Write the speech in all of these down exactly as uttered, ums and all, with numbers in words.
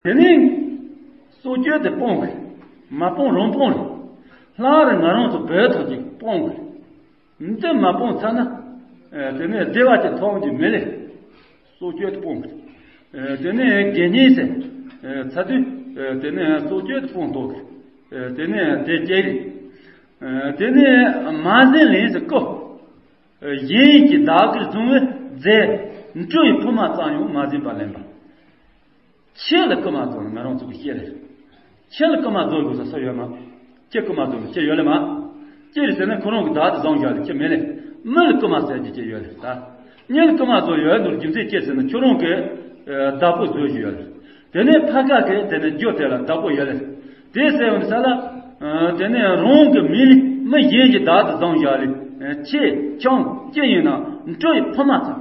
དེ་ནས་སྲོག་གཅོད་དེ་སྤོང་དགོས། མ་སྤོང་རུང་སྤོང་རེད། སླར་ང་རང་ཚོ་བོད་ཐོག་ཅིག་སྤོང་དགོས། འདི་མ་སྤོང་ཚར་ན། ཨ། དེ་ནས་བདེ་བ་ཅིག་ཐོབ་རྒྱུ་མེད་ལེ། སྲོག་གཅོད་དེ་སྤོང་དགོས། ཨ། དེ་ནས་དགེ་བསྙེན་ཟེར། ཨ། ཚར་དུས། ཨ། དེ་ནས་སྲོག་གཅོད་དེ་སྤོང་ཐུབ་དགོས། ཨ། དེ་ནས་དེ་གཅིག་རེད། ཨ། དེ་ནས་མ་ཟིན་ལེན་ཟེར་གོ། གཞན་གྱི་བདག་གིར་བཟུང་བའི་རྫས། འགྲོ་ཡི་ཕུང་པོ་ཙམ་ཡང་མ་ཟིན་པར་ལེན་པ། ཁྱི་ལ་རྐུ་མ་བཟོ་ན་ང་རང་ཚོ་གི་ཤེས་རེད། ཁྱི་ལ་རྐུ་མ་བཟོ་དགོས་ས་སུ་ཡོད་མ། ཁྱི་རྐུ་མ་བཟོ་ན་ཁྱི་ཡོད་ལེ་མ། ཅི་རེད་ཟེར་ན་ཁོ་རང་གི་བདག་དེ་བཟུང་བཞག་ལེ་ཁྱི་མེད་ལེ། མི་ལ་རྐུ་མ་ཟེར་རྒྱུ་ཅི་ཡོད་ལེ་ད། མི་ལ་རྐུ་མ་བཟོ་ཡོད་ནོ་རྒྱུ་མཚན་ཅི་ཟེར་ན་ཁྱོད་རང་གི་ཨ་བདག་པོ་བཟོ་བཞིན་ཡོད་ལེ། དེ་ནས་ཕ་ག་གི་དེ་ནས་རྒྱུ་དེ་ལ་བདག་པོ་ཡོད་ལེ། དེ་ཟེར་བ་ནི་ས་ལ། ཨ། དེ་ནས་རང་གི་མི་ལ་མི་གཞན་གྱི་བདག་དེ་བཟུང་བཞག་ལེ། ཨ། ཁྱི་ཆུང་ཅི་ཡིན་ན་འགྲོ་ཡི་ཕུང་པོ་ཙམ།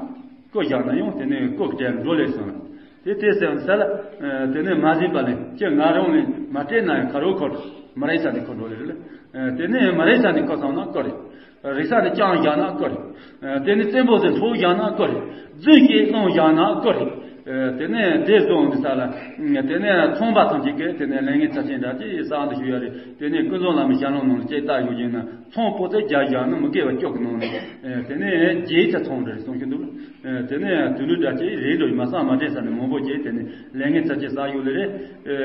རྐུ་བཞག་ན་ཡང་དེ་ནས་རྐུ་གི་གྲལ་འགྲོ་ལེ་སོང་ན། དེ་དེ་ཟེར་བ་ནི་ས་ལ། ཨ། དེ་ནས་མ་ཟིན་པ་ལེན་ཁྱི་ང་རང་ལས་མ་སྤྲད་ན་ཡང་ཁ་རོག་ཁོ་མ་རེད་ས་ནས་ཁོ་འགྲོ་ལེ་རེད་ལེ། ཨ། དེ་ནས་མ་རེད་ས་ནས་རྐུ་སོང་ན་རྐུ་རེད། རེད་ས་ནས་རྐྱང་བཞག་ན་རྐུ་རེད། ཨ། དེ་ནས་བཙན་པོ་ཟེར་འཕྲོག་བཞག་ན་རྐུ་རེད། རྫུན་གྱིས་བླངས་བཞག་ན་རྐུ་རེད། ཨ། དེ་ནས་དེ་བཟུང་དེ་ས་ལ། ཨ། དེ་ནས་ཚོང་པ་ཐམས་ཅད་ཀྱིས་དེ་ནས་ལས་ངན་ཚབས་ཆེན་འདྲ་ཅིག་བསགས་འདུག་ཞུ་ཡ་རེད། དེ་ནས་ཀུན་བཟང་བླ་མའི་ཞལ་ལུང་ནང་ལ་ཅིག་ལྟ་ཞུ་རྒྱུ་ཡིན་ན་ཚོང་པོ་ཚོས་རྒྱབ་བཞག་ན་མི་དགེ་བ་བཅུ་གི་ནང་ནས། ཨ། དེ་ནས་བརྒྱད་ཆ་ཚོང་འདྲ་རེད་གསུང་གི་འདུག་ཨ། དེ་ནས་དུ་ལུ་འདྲ་ཅིག་རེད་འགྲོ་ཡི་མ་བསམ་མ་དྲན་ས་ནས་མང་པོ་ཅིག་དེ་ནས་ལས་ངན་ཚབས་ཆེན་བསགས་ཡོད་ལེ་རེད།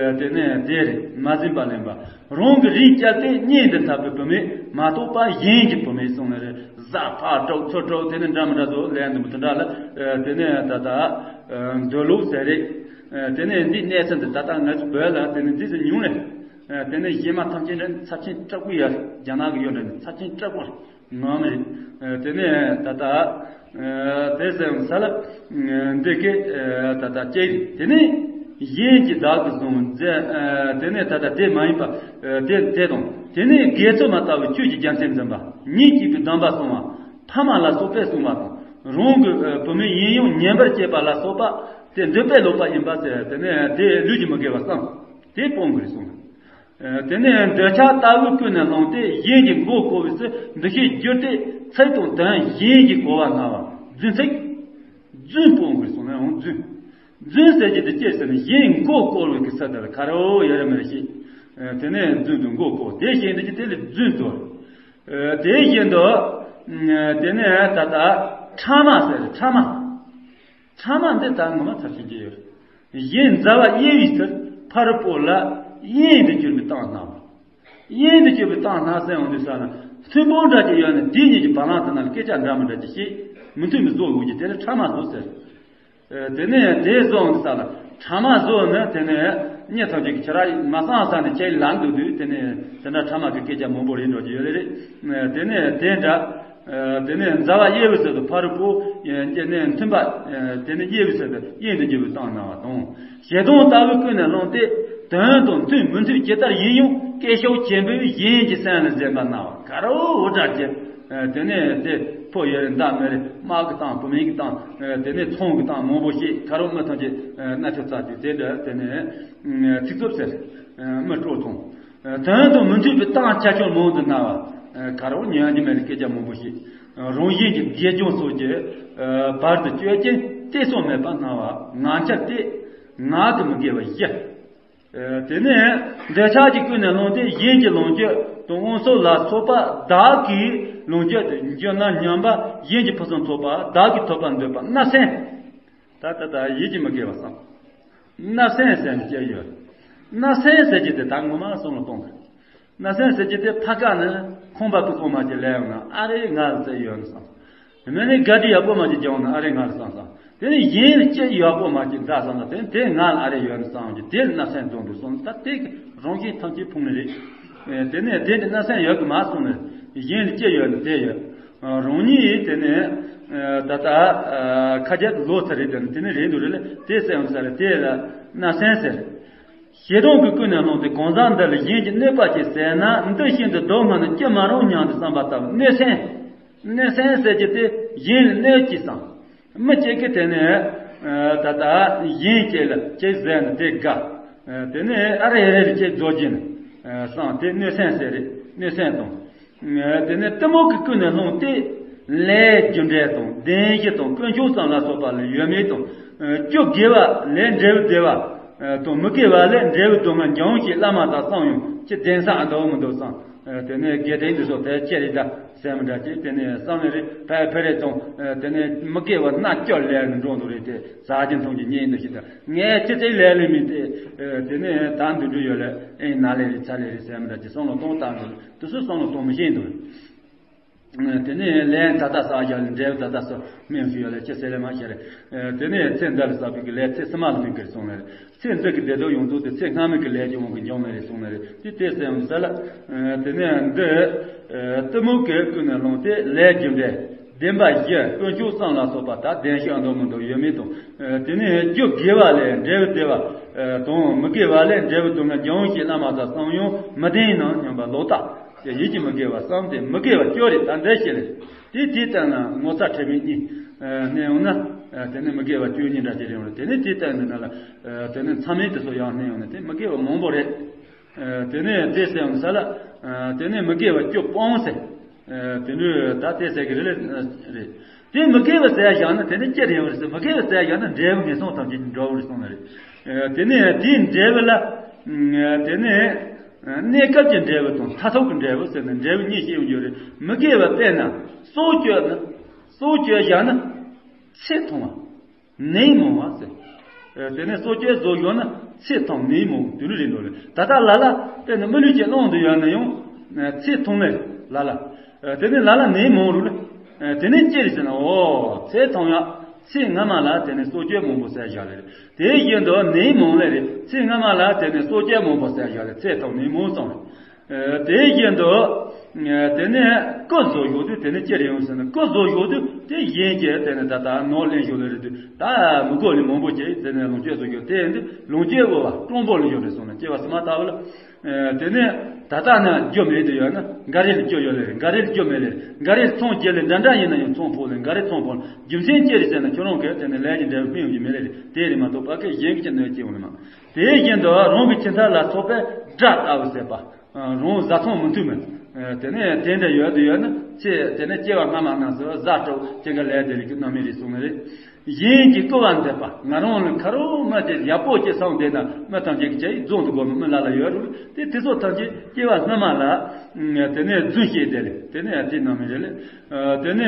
ཨ། དེ་ནས་དེ་རེད་མ་ཟིན་པར་ལེན་པ། རང་གི་རིགས་བསྐྱབས་ཏེ་གཉེན་དུ་འཐབ་པའི་བུད་མེད་མ་གཏོགས་པ་གཞན་གྱི་བུད་མེད་གསུངས་ནི་རེད། གཟའ་ཕར་དཀྲོག་ཚུར་དཀྲོག་དེ་ནི་འདྲ་མི་འདྲ་བཟོ་ལས་འདི་མོ་དེ་འདྲ་ལ། ཨ། དེ་ནས་ད་ལྟ། ཨ། འདོད་ལུགས་ཟེར་རེད། ཨ། དེ་ནས་འདི་གནས་ཚུལ་འདི་ད་ལྟ་ང་ཚོ་བོད་ལ་དེ་ནི་འདི་ཚོ་ཉུང་རེད། ཨ། དེ་ནས་གཞན་མ་ཐམས་ཅད་འདྲ་ཚབས་ཆེན་དྲག་པོ་ཡོད་རེད། རྒྱ་ནག་གི་ཡོད་འདྲ་ནི་ཚབས་ཆེན་དྲག་པོ་རེད། ངོ་མ་རེད། ཨ། དེ་ནས་ད་ལྟ། ཨ། དེ་ཟེར་ས་ལ། ཨ། འདི་གི། ཨ། ད་ལྟ་ཅེ་རེད། དེ་ནས་གཞན་གྱི་བདག་གིར་བཟུང་བའི་རྫས། ཨ། དེ་ནས་ད་ལྟ་དེ་མ་ཡིན་པ། ཨ། དེ་དེ་དང་དེ་ནས་དགེ་ཚུལ་མ་ལྟ་བུའི་ཆོས་ཀྱི་རྒྱལ་མཚན་འཛིན་པ། ཉིད་སྐྱིད་པའི་སྡོམ་པ་སྲུང་བ། ཕ་མ་ལ་སོགས་པས་བསྲུང་བ་དང་། རང་གི། ཨ། བུད་མེད་ཡིན་ཡང་ཉན་པར་བྱེད་པ་ལ་སོགས་པ་དེ་འདོད་པས་ལོག་པ་ཡིན་པ་ཟེར། དེ་ནས་དེ་ལུས་ཀྱི་མི་དགེ་བ་བསམ། དེ་སྤོང་དགོས་གསུངས། ཨ། དེ་ནས་འདོད་ཆགས་ལྟ་བུ་ཀུན་ནས་བསླངས་ཏེ་གཞན་གྱི་མགོ་བསྐོར་བའི་ཚུལ་འདུ་ཤེས་བསྒྱུར་ཏེ་ཚིག་དང་དོན་གཞན་གྱིས་གོ་བར་སྨྲ་བ། རྫུན་ཚིག་རྫུན་སྤོང་དགོས་གསུངས་ནའང་རྫུན། རྫུན་ཟེར་གྱི་དེ་ཅི་ཟེར་ན་གཞན་མགོ་བསྐོར་བའི་གི་ཚུལ་དེ་ལ་ཁ་རོག་ཡ་ར་མེ་ར་ཤེས། ཨ། དེ་ནས་རྫུན་དུ་མགོ་བསྐོར་དེ་བཞིན་དུ་ཀྱི་དེ་ལ་རྫུན་དུ། ཨ། དེ་བཞིན་དུ། ཨ། དེ་ནས་ད་ལྟ་ཕྲ་མ་ཟེར་ཕྲ་མ། ཕྲ་མ་འདི་ད་ངོ་མ་ཚར་ཆེན་གྱི་ཡོད། གཞན་མཛའ་བ་དབྱེ་བའི་ཕྱིར་ཕ་རོལ་པོ་ལ་དབྱེན་དུ་གྱུར་པའི་གཏམ་སྨྲ་བ། དབྱེན་དུ་གྱུར་པའི་གཏམ་སྨྲ་ཟེར་འོང་དུས་ས་ན་མཐུན་པོ་འདྲ་ཅིག་ཡོད་ན་དེ་གཉིས་ཀྱི་བར་ལམ་དེ་ན་ལ་སྐད་ཆ་འདྲ་མི་འདྲ་ཅིག་བཤད། མི་མཐུན་པའི་བཟོ་དགོས་ཀྱི་དེ་ལ་ཕྲ་མ་བཟོ་ཟེར། ཨ། དེ་ནས་དེ་བཟོ་འོང་དུས་ས་ལ་ཕྲ་མ་བཟོ་ནི་དེ་ནས་གཉེན་ཐམས་ཅད་ཀྱི་ཁྱེད་རང་མ་གསང་ས་ནས་ཁྱེད་ལ་འདུག་དུས་དེ་ནས་དེ་འདྲ་ཕྲ་མ་གི་སྐད་ཆ་མང་པོ་རེད་འགྲོ་གི་ཡོད་ལེ་རེད། ཨ། དེ་ནས་དེ་འདྲ། ཨ། དེ་ནས་མཛའ་བ་དབྱེ་བའི་ཚུལ་དུ་ཕ་རོལ་པོ། ཨ། དེ་ནས་མཐུན་པ། ཨ། དེ་ནས་དབྱེ་བའི་ཚུལ་དུ་དབྱེན་དུ་གྱུར་པའི་གཏམ་སྨྲ་བ་དང་། ཞེ་སྡང་ལྟ་བུ་ཀུན་ནས་བསླངས་ཏེ་དོན་དང་མཐུན་མི་མཐུན་ཇི་ལྟར་ཡིན་ཡང་སྐད་ཤུགས་ཆེན་པོས་གཞན་གྱི་སེམས་ལ་གཟན་པ་སྨྲ་བ་ཁ་རོག་འུར་སྒྲ་བརྗེད། ཨ། དེ་ནས་དེ་ཕོ་ཡོད་རེད་མདའ་མེད་རེད་དམག་གི་གཏམ་བུད་མེད་ཀྱི་གཏམ། ཨ། དེ་ནས་ཚོང་གི་གཏམ་མང་པོ་བཤད་ཁ་རོག་མི་ཐམས་ཅད་རྣ་ཆུ་ཚ་དུས་དེ་འདྲ་དེ་ནས་ཚིག་རྩུབ་ཟེར། ཨ། མི་སྤྲོ་ཐོང་། དོན་དང་མི་མཐུན་པའི་གཏམ་ཁྱད་ཆོས་མང་དུ་སྨྲ་བ། ཁ་རོག་ཉན་རྒྱུ་མེད་ལ་སྐད་ཆ་མང་པོ་བཤད། རང་གཞན་གྱི་དགེ་སྦྱོང་སོགས་ཀྱི་བར་དུ་གཅོད་ཅིང་གཏད་སོ་མེད་པར་སྨྲ་བ་ངག་འཁྱལ་ཏེ་ངག་གི་མི་དགེ་བ་བཞི། དེ་ནས་འདོད་ཆགས་ཀྱི་ཀུན་ནས་བསླངས་ཏེ་གཞན་གྱི་ལོངས་སྤྱོད་དང་དབང་སྲོལ་ལ་སོགས་པ་བདག་གི་ལོངས་སྤྱོད་དུ་འགྱུར་ན་སྙམ་པ་གཞན་གྱི་ཕུན་སུམ་ཚོགས་པ་བདག་གིས་ཐོབ་པར་འདོད་པ་བརྣབ་སེམས། ད་ད་ད་ཡིད་ཀྱི་མི་དགེ་བ་བསམ། བརྣབ་སེམས་ཟེར་ནས་སྐྱེ་ཡོད། བརྣབ་སེམས་ཟེར་གྱི་དེ་ད་ངོ་མ་བསམ་བློ་གཏོང་དགོས། བརྣབ་སེམས་ཟེར་གྱི་དེ་ཕ་ཁ་ནི་ཁང་པ་ཕུ་ཁོ་མ་ཅིག་ལས་ཡོང་ན་ཨ་རེ་ང་ལ་བཙལ་ཡོད་ནི་བསམ། དེ་མིན་ནི་དགའ་སྡིག་ཡག་པོ་མ་ཅིག་བྱུང་ན་ཨ་རེ་ང་ལ་བསམ་བསམ། དེ་ནི་གཞན་ལ་ཅི་ཡག་པོ་མ་ཅིག་འདྲ་བསམ་ན་དེ་དེ་ང་ལ་ཨ་རེ་ཡོད་ནི་བསམ་གྱི་དེ་ལ་བརྣབ་སེམས་འཛོམས་འདུག་བསམ། ད་དེ་གི་རང་བཞིན་ཐམས་ཅད་ཕུང་ནི་རེད། དེ་ནས་དེ་འདྲ་བརྣབ་སེམས་ཡོད་གི་མ་བསམ་ནི་གཞན་ལ་ཅི་ཡོད་ནི་དེ་ཡོད། རང་ཉིད་དེ་ནས་ད་ལྟ་ཁ་རྒྱ་ལོ་ཚ་རེད་དེ་ནི་དེ་ནི་རེད་འདུག་རེད་ལ་དེ་སེམས་ས་རེད་དེ་ལ་བརྣབ་སེམས་ཟེར། ཞེ་སྡང་གི་ཀུན་ནས་བསླངས་ཏེ་གང་ཟག་འདི་ལ་གཞན་གྱིས་གནོད་པ་བྱེད་ཟེར་ན་འདི་ཤིན་ཏུ་སྡུག་བསྔལ་ནི་ཅི་མ་རུང་སྙམ་དུ་བསམ་པ་ལྟ་བུ་གནོད་སེམས། གནོད་སེམས་ཟེར་གྱི་དེ་གཞན་ལ་གནོད་ཀྱི་བསམ། མི་གཅིག་གིས་དེ་ནས་ད་ལྟ་གཞན་གཅིག་ལ་གཅིག་ཟེར་ན་དེ་དགའ། དེ་ནས་ཨ་རེ་རེ་ལ་གཅིག་རྫོགས་ཀྱི་ནི་བསམ་དེ་གནོད་སེམས་ཟེར་རེད། གནོད་སེམས་དང་། དེ་ནས་གཏི་མུག་གི་ཀུན་ནས་བསླངས་ཏེ་ལས་རྒྱུ་འབྲས་དང་བདེན་བཞི་དང་དཀོན་མཆོག་ཙམ་ལ་སོགས་པ་ལ་ཡོད་མེད་དང་རྒྱུ་དགེ་བ་ལས་འབྲས་བུ་བདེ་བ། དང་མི་དགེ་བ་ལས་འབྲས་བུ་སྡུག་བསྔལ་འབྱུང་ཞེས་བླ་མ་དག་བསམ་ཡང་ཅི་བདེན་ས་འདུག་མི་འདུག་བསམ། དེ་ནས་དགེ་ལྡན་འདི་ཚོ་དེ་ཅི་རེད་ད་ཟེར་མི་འདྲ་ཅིག་དེ་ནས་བསམ་ནི་རེད། ཕ་ཕ་རེ་དང་དེ་ནས་མི་དགེ་བ་སྣ་བཅུ་ལས་ནི་འགྲོ་འདུག་རེད། དེ་ཟ་རྒྱུ་འཐུང་རྒྱུ་ཉལ་འདུག་ཞིག་ད་ངས་ཅི་ཅིག་ལས་ལས་མིན་ཏེ། དེ་ནས་ད་འདི་འདྲ་ཡོད་ལས་ཨེ་ན་ལས་རེད་ཚ་ལས་རེད་ཟེར་མི་འདྲ་ཅིག་བསམ་བློ་གཏོང་སྟངས་འདུག་དེ་ཚོ་བསམ་བློ་གཏོང་མི་ཤེས་འདུག་དེ་ནས་ལན་ད་ལྟ་བསགས་བཞག་ལ་འབྲས་བུ་ད་ལྟ་བསགས་སྨན་ཞུ་ཡ་ལ་ཅི་ཟེར་ལེ་མ་ཤེས་རེད། དེ་ནས་ཚེ་འདི་ལ་བསགས་པའི་གི་ལས་ཚེ་སྲིད་མ་ལ་སྨིན་གི་རེད་གསུངས་ལེ་རེད། ཚེ་འདི་གི་བདེ་སྡུག་ཡོངས་རྫོགས་དེ་ཚེ་སྔ་མའི་གི་ལས་ཀྱི་དབང་གིས་འབྱུང་ནི་རེད་གསུངས་ལེ་རེད། དེ་དེ་ཟེར་ཡང་ཟེར་ལ། དེ་ནས་འདི་གཏི་མུག་གི་ཀུན་ནས་བསླངས་ཏེ་ལས་རྒྱུ་འབྲས་བདེན་པ་བཞི་དཀོན་མཆོག་གསུམ་ལ་སོགས་པ་ད་བདེན་བཞི་འདུག་མི་འདུག་ཡོད་མེད་དང་། དེ་ནས་རྒྱུ་དགེ་བ་ལས་འབྲས་བུ་བདེ་བ་དང་མི་དགེ་བ་ལས་འབྲས་བུ་སྡུག་བསྔལ་འབྱུང་ཞེས་བླ་མ་དག་བསམ་ཡང་མི་བདེན་ནམ་སྙམ་པ་ལོག་ལྟ། དེ་ཡིད་ཀྱི་མི་དགེ་བ་གསུམ་སྟེ་མི་དགེ་བ་བཅུ་རེད། ད་འདི་ཤེས་ལེ། དེ་དེའི་སྟེང་ན་ངོ་ཚ་ཁྲེལ་མེད་གཉིས་གནས་ཡོང་ན། དེ་ནི་མི་དགེ་བ་བཅུ་གཉིས་འདྲ་ཅིག་རེད་ཡོང་རེད། དེ་ནི་དེའི་སྟེང་དུ་ན་ལ། དེ་ནི་མཚམས་མེད་དུ་སོ་ཡང་གནས་ཡོང་ན་དེ་མི་དགེ་བ་མང་པོ་རེད། དེ་ནི་དེ་ཟེར་ཡང་ས་ལ། དེ་ནི་མི་དགེ་བ་བཅུ་སྤོང་ཟེར། དེ་འདྲ་ད་དེ་ཟེར་གི་རེད་ལེ་རེད། དེ་མི་དགེ་བ་ཟེར་བཞག་ན་དེ་ནི་ཅི་རེད་ཡོང་རེད་ཟེར། མི་དགེ་བ་ཟེར་བཞག་ན་འབྲས་བུ་ངན་སོང་ཐམས་ཅད་འགྲོ་བ་རེད་གསུངས་ནི་རེད། དེ་ནི་དེའི་འབྲས་བུ་ལ། དེ་ནི། གནས་སྐབས་ཀྱི་འབྲས་བུ་དང་མཐར་ཐུག་གི་འབྲས་བུ་ཟེར་ནས་འབྲས་བུ་གཉིས་བཤད་ཡོང་རྒྱུ་རེད། མི་དགེ་བ་དཔེར་ན་སྲོག་གཅོད་ནི། སྲོག་གཅོད་བཞག་ན་ཚེ་ཐུང་བ། ནད་མང་བ་ཟེར། དེ་ནས་སྲོག་གཅོད་བཟོ་ཡོང་ན་ཚེ་ཐུང་ནད་མང་དུ་ལུས་རེད་འགྲོ་རེད། ད་ལྟ་ལ་ལ་དཔེར་ན་མི་ལུས་ཀྱི་གླང་དུ་ཡོད་ན་ཡང་ཚེ་ཐུང་ནས་ལ་ལ། དེ་ནས་ལ་ལ་ནད་མང་རུ་ལ། དེ་ནས་ཅི་རེད་ཟེར་ན་འོ་ཚེ་ཐུང་ཡ། ཚེ་སྔ་མ་ལ་དེ་ནས་སྲོག་གཅོད་མང་པོ་བསད་བཞག་ལེ་རེད། དེ་བཞིན་དུ་ནད་མང་ལེ་རེད། ཚེ་སྔ་མ་ལ་དེ་ནས་སྲོག་གཅོད་མང་པོ་བསད་བཞག་ལེ་ཚེ་ཐུང་ནད་མང་སོང་རེད། དེ་བཞིན་དུ། དེ་ནས་སྐུ་བཟོ་ཞོག་དུས་དེ་ནས་ཅི་རེད་ཡོང་ཟེར་ན་སྐུ་བཟོ་ཞོག་དུས་དེ་གཞན་གྱིས་དེ་ནས་ད་ལྟ་ནོར་ལེན་ཞོག་ལེ་རེད་དུས་ད་མི་དགོས་ལེ་མང་པོ་ཅིག་དེ་ནས་ལོངས་སྤྱོད་བཟོ་ཞོག་དེ་འདི་ལོངས་སྤྱོད་དབུལ་བ་སྤྲང་པོ་ལ་ཞོག་ལེ་སོང་ན་སྐྱེ་བ་སྲིད་མ་ད་བུ་ལ། དེ་ནས་ད་ལྟ་ན་རྒྱུ་མེད་དུ་ཡོད་ན་འགའ་རེ་ལ་རྒྱུ་ཡོད་ལེ་རེད། འགའ་རེ་ལ་རྒྱུ་མེད་ལེ་རེད། འགའ་རེ་ཚོང་རྒྱུ་ལེ་འདྲ་འདྲ་ཡིན་ན་ཡང་ཚོང་ཕོག་ལེ་འགའ་རེ་ཚོང་ཕོག་ལེ་རྒྱུ་མཚན་ཅི་རེད་ཟེར་ན་ཁྱོད་རང་གིས་དེ་ནས་ལས་ཀྱི་འབྲས་བུ་སྨིན་ཡོང་གི་མེད་ལེ་རེད། དེ་རེད་མ་གཏོགས་ཕ་གི་གཞན་གྱི་གནོད་སྐྱེལ་ཡོང་ལེ་མ། དེ་བཞིན་དུ་རང་གི་ཁྱིམ་ཐབ་ལ་སོགས་པའི་དགྲ་ལྟ་བུ་ཟེར་བ། རང་བཟའ་ཚང་མི་མཐུན་མིན། དེ་ནས་དེ་འདྲ་ཡོད་དུ་ཡོད་ན་ཚེ་དེ་ནས་སྐྱེ་བ་སྔ་མ་རྣམས་སུ་བཟའ་སྤྲོ་ཅན་གྱི་ལས་དེ་རིགས་ཀྱི་རྣམ་སྨིན་རེད་གསུངས་ནི་རེད། གཞན་གྱི་སྐུ་བ་འདེབས་པ་ང་རང་ལ་ཁ་རོག་མ་དེ་ཡག་པོ་ཅིག་སོང་བསྡད་ན་མི་ཐམས་ཅད་ཀྱི་ཆ་ཡིས་རྫོང་དུ་དགོས་མི་མི་ལ་ལ་ཡོད་རུང་དེ་དེ་ཚོ་ཐམས་ཅད་སྐྱེ་བ་སྔ་མ་ལ་དེ་ནས་རྫུན་བཤད་དེ་ལས་དེ་ནས་དེ་རྣམ་སྨིན་རེད་ལས། དེ་ནས་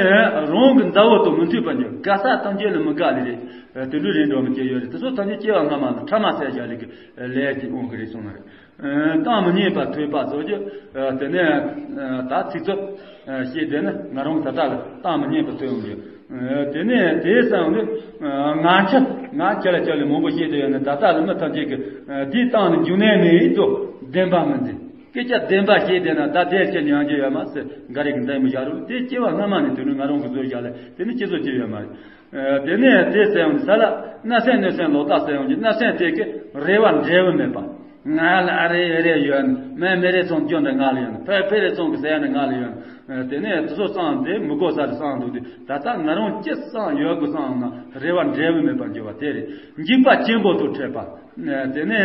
རང་གི་མཛའ་བོ་དང་མི་མཐུན་པ་འགྱུར་དགའ་ས་ཐམས་ཅད་ལ་མི་དགའ་ལེ་རེད། དེ་འདྲ་རེད་འགྲོ་མི་སྐྱེ་ཡོད་རེད། དེ་ཚོ་ཐམས་ཅད་སྐྱེ་བ་སྔ་མ་ལ་ཕྲ་མ་ཟད་བཞག་ལེ་གི་ལས་ཀྱི་དབང་གི་རེད་གསུངས་ནི་རེད། གཏམ་མི་སྙན་པ་ཐོས་པ་སོགས་ཀྱི། དེ་ནས་ད་ཚིག་རྩུབ་བཤད་དེ་ནི་ང་རང་ད་ལྟ་ལ་གཏམ་མི་སྙན་པ་ཐོས་འོང་གི། དེ་ནས་དེའི་སང་ནི་ང་ཆ་ང་ཁྱེད་ལ་ཁྱེད་ལ་མང་པོ་བཤད་དེ་ཡོད་ནི་ད་ལྟ་ལ་མི་ཐམས་ཅད་ཀྱི་དེའི་གཏམ་ནི་འཇུག་ནས་མེད་དོ་བདེན་པ་མི་འཛིན། སྐད་ཆ་བདེན་པ་བཤད་དེ་ན་ད་དེར་ཁྱེད་ཉན་རྒྱུ་ཡོད་མ་ཟེར་འགའ་རེ་གི་འདེམས་མི་བཞག་རུང་དེ་སྐྱེ་བ་སྔ་མ་ནས་དེ་ནི་ང་རང་གི་བཟོས་བཞག་ལ་དེ་ནི་སྐྱེ་བཟོ་ཅི་ཡོད་མ་རེད། དེ་ནས་དེ་ཟེར་ཡོང་ས་ལ་བརྣབ་སེམས་གནོད་སེམས་ལོག་ལྟ་ཟེར་ཡོང་གི་བརྣབ་སེམས་དེ་གི་རེ་བ་འབྲས་བུ་མེད་པ། ང་ལ་ཨ་རེ་ཨེ་རེ་ཡོད་ནི་མེ་མེ་རེ་ཚོང་སྐྱོན་འདྲ་ང་ལ་ཡོད་ནི་ཕེ་ཕེ་རེ་ཚོང་གི་ཟེར་ནི་ང་ལ་ཡོད་ནི། དེ་ནས་དེ་ཚོ་བསམ་དེ་མི་དགོས་ས་རེ་བསམ་འདུག་དུས་ད་ལྟ་ང་རང་ཅི་བསམ་ཡོད་དགོས་བསམ་ན་རེ་བ་འབྲས་བུ་མེད་པར་འགྱུར་བ་དེ་རེད། འཇིགས་པ་ཆེན་པོ་དང་ཕྲད་པ། དེ་ནས་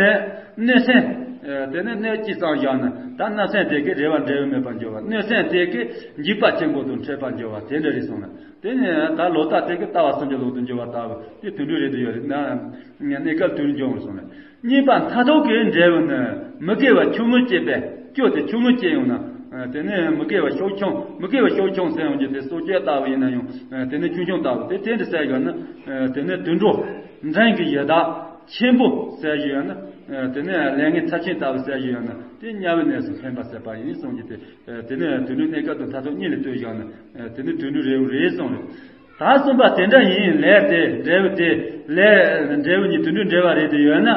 གནོད་སེམས། དེ་ནས་གནོད་ཅི་བསམ་བཞག་ན་ད་བརྣབ་སེམས་དེ་གི་རེ་བ་འབྲས་བུ་མེད་པར་འགྱུར་བ་གནོད་སེམས་དེ་གི་འཇིགས་པ་ཆེན་པོ་དང་ཕྲད་པར་འགྱུར་བ་དེ་འདྲ་རེད་གསུངས་ན། དེ་ནས་ད་ལོག་ལྟ་དེ་གི་ལྟ་བ་སེམས་ཀྱི་ལོག་ཏུ་འགྱུར་བ་ལྟ་བུ་དེ་དུད་འགྲོ་རེད་དུ་ཡོད་རེད་ན། གནས་སྐབས་དུད་འགྲོ་འབྱུང་བར་གསུངས་ནས། གཉིས་པ་མཐར་ཐུག་གི་འབྲས་བུ་ནི་མི་དགེ་བ་ཆུང་ངུ་སྐྱེས་པས་སྐྱོ་སྟེ་ཆུང་ངུ་སྐྱེས་ཡོང་ན། དེ་ནས་མི་དགེ་བ་ཤུགས་ཆུང་མི་དགེ་བ་ཤུགས་ཆུང་ཟེར་ཡོང་རྒྱུ་དེ་སྲོག་གཅོད་ལྟ་བུ་ཡིན་ན་ཡང་དེ་ནས་ཆུང་ཆུང་ལྟ་བུ་དེ་དེ་འདྲ་ཟེར་ཡོད་ན། དེ་ནས་དུད་འགྲོ་འབྲིང་གི་ཡི་དྭགས་ཆེན་པོ་ཟེར་ཡོད་ན། དེ་ནས་ལས་ངན་ཚབས་ཆེན་ལྟ་བུ་ཟེར་ཡོད་ན་དེ་དམྱལ་བའི་གནས་སུ་འཕེན་པ་ཟེར་བ་ཡིན་གསུངས་རྒྱུ་དེ། དེ་ནས་དུད་འགྲོའི་གནས་སྐབས་དང་མཐར་ཐུག་གཉིས་ལ་ལྟོས་བཞག་ན། དེ་ནི་དུད་འགྲོའི་རེ་བ་རེད་གསུངས་རེད། ད་གསུམ་པ་དེ་འདྲ་ཡིན་ལས་དེ་འབྲས་བུ་དེ་ལས་འབྲས་བུ་གཉིས་དུད་འགྲོའི་འབྲེལ་བ་རེད་དེ་ཡོད་ན།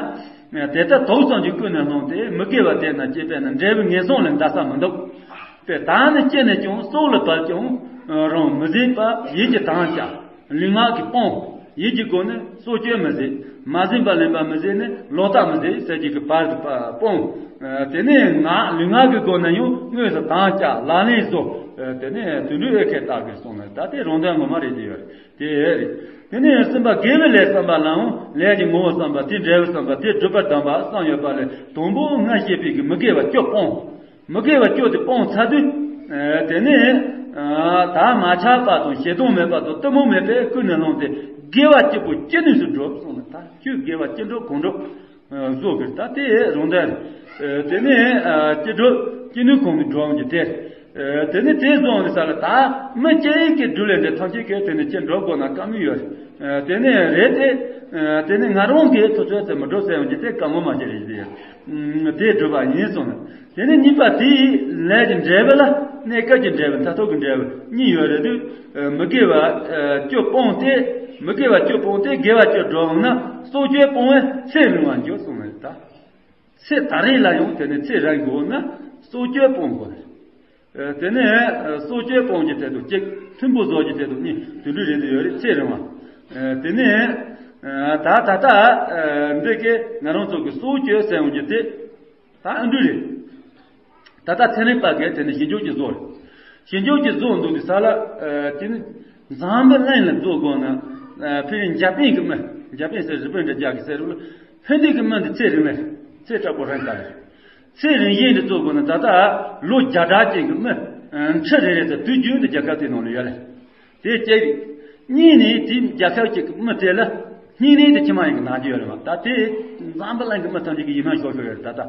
དེ་ལྟར་དོགས་ཙམ་གྱི་ཀུན་ནས་བསླངས་ཏེ་མི་དགེ་བ་དེ་རྣམས་སྐྱེས་པས་ན་འབྲས་བུ་ངན་སོང་ལས་འདའ་ས་མི་འདུག་པས་ད་ནི་སྐྱེས་ནས་ཀྱང་སྲོག་ལ་བབ་ཀྱང་རང་མི་བཟད་པ་ཡིད་ཀྱི་དྭངས་བསྐྱར། ལུས་ངག་གིས་སྤོང་། ཡིད་ཀྱི་སྒོ་ནས་སྲོག་གཅོད་མི་བཟད། མ་བཟིན་པ་ལེན་པ་མི་བཟད་ནས་ལོག་ལྟ་མི་བཟད་ཟེར་གྱི་གི་བར་དུ་སྤོང་། དེ་ནས་ངག་ལུས་ངག་གི་སྒོ་ནས་ཡང་དངོས་སུ་དྭངས་བསྐྱར་ལག་ལེན་བཟོ། དེ་ནས་དུད་འགྲོའི་ཨེ་ཁེ་ལྟ་གིར་སོང་ནས་ད་དེ་རང་དོན་ངོ་མ་རེད་དེ་ཡོད་རེད་དེ་རེད། དེ་ནས་གསུམ་པ་དགེ་བའི་ལས་བསམ་པ་ལའང་ལས་ཀྱི་ངོ་བོ་བསམ་པ་དེ་འབྲས་བུ་བསམ་པ་དེ་སྒྲུབ་པར་གདམས་པ་གསུམ་ཡོད་པ་ལས་དང་པོ་སྔར་བཤད་པའི་གི་མི་དགེ་བ་བཅུ་སྤོང་། མི་དགེ་བ་བཅུ་དེ་སྤོང་ཚར་དུས། དེ་ནས་ད་མ་ཆགས་པ་དང་ཞེ་སྡང་མེད་པ་དང་གཏི་མུག་མེད་པའི་ཀུན་ནས་བསླངས་ཏེ་དགེ་བ་ཅི་པོ་ཅི་ནུས་སུ་སྒྲུབ་གསུངས་ནས་ད་ཆོས་དགེ་བ་ཅི་འགྲུབ་གང་འགྲུབ། བཟོ་གི་ད་དེ་རང་འདྲ་རེད། དེ་ནས་སྐྱེ་འགྲོ་སྐྱེ་ནུས་ཁོང་གི་འགྲོ་འོང་གི་དེ། དེ་ནས་དེ་བཟོ་འོང་དུས་ས་ལ་ད་མི་སྐྱེ་ཡི་གི་སྦྲུལ་ལས་འདྲ་ཐམས་ཅད་ཀྱི་དེ་ནས་སྐྱེ་འགྲོ་དགོས་ན་དཀའ་མོ་ཡོད་རེད། དེ་ནས་རེད་དེ། དེ་ནས་ང་རང་གི་དུས་ཚོད་དེ་མི་འགྲོ་ཟེར་འོང་གི་དེ་དཀའ་མོ་མ་བྱེད་རེད་དེ། དེ་སྒྲུབ་པ་ཡིན་གསུངས་ནས། དེ་ནས་གཉིས་པ་དེའི་ལས་ཀྱི་འབྲས་བུ་ལ་གནས་སྐབས་ཀྱི་འབྲས་བུ་མཐར་ཐུག་གི་འབྲས་བུ་གཉིས་ཡོད་རེད་དུས། མི་དགེ་བ་བཅུ་སྤོང་སྟེ། མི་དགེ་བ་བཅུ་སྤོང་སྟེ་དགེ་བ་བཅུ་སྒྲུབ་ན་སྲོག་གཅོད་སྤོང་བས་ཚེ་རིང་བར་འགྱུར་གསུངས་ནས་ད། ཚེ་ད་རེས་ལ་ཡང་དེ་ནས་ཚེ་རིང་དགོས་ན་སྲོག་གཅོད་སྤོང་དགོས། དེ་ནས་སྲོག་གཅོད་སྤོང་གི་ཐད་དུ་གཅིག་མཐུན་པོ་བཟོ་གི་ཐད་དུ་གཉིས་དུད་འགྲོའི་རིགས་དུ་ཡོད་རེད་ཚེ་རིང་བ། དེ་ནས་ད་ད་ལྟ་འདི་གའི་ང་རང་ཚོ་གི་སྲོག་གཅོད་ཟེར་འོང་གི་དེ། ད་ཨ་འདུས་རེད། ད་ལྟ་ཚན་རིག་པ་གིས་དེ་ནི་ཞི་འཇམ་གྱི་བཟོ་རེད། ཞི་འཇམ་གྱི་བཟོ་འདུག་དུས་ས་ལ། དེ་ནི་འཛམ་བུ་གླིང་ལ་བཟོ་དགོས་ན། ཕ་གི་འཇར་པན་གྱི་མི། འཇར་པན་ཟེར་རི་པིན་འདྲ་རྒྱག་གི་ཟེར་རུ་ལ། ཕ་གི་གི་མི་འདི་ཚེ་རིང་ལ། ཚེ་དྲག་པོ་རིང་ག་ལ། ཚེ་རིང་ཡིན་འདི་བཟོ་དགོས་ན་ད་ལྟ་ལོ་བརྒྱ་ཕྲག་ཅན་གྱི་མི། ཁྲི་རེ་རེ་དང་དུས་རྒྱུན་དུ་རྒྱལ་ཁབ་དེ་ནང་ལ་ཡོད་ལ། དེ་གཅིག་གཉིས་ནས་དེ་རྒྱལ་ཁབ་ཅིག་གི་མི་དེ་ལ་སྙིང་ནད་དེ་ཕྱི་མ་ཡིན་གི་ན་རྒྱུ་ཡོད་རེད་མ། ད་དེ་འཛམ་བུ་གླིང་གི་མི་ཐམས་ཅད་ཀྱི་ཡིད་སྨོན་ཤོར་ཤོར་ཡོད་རེད་ད་ལྟ།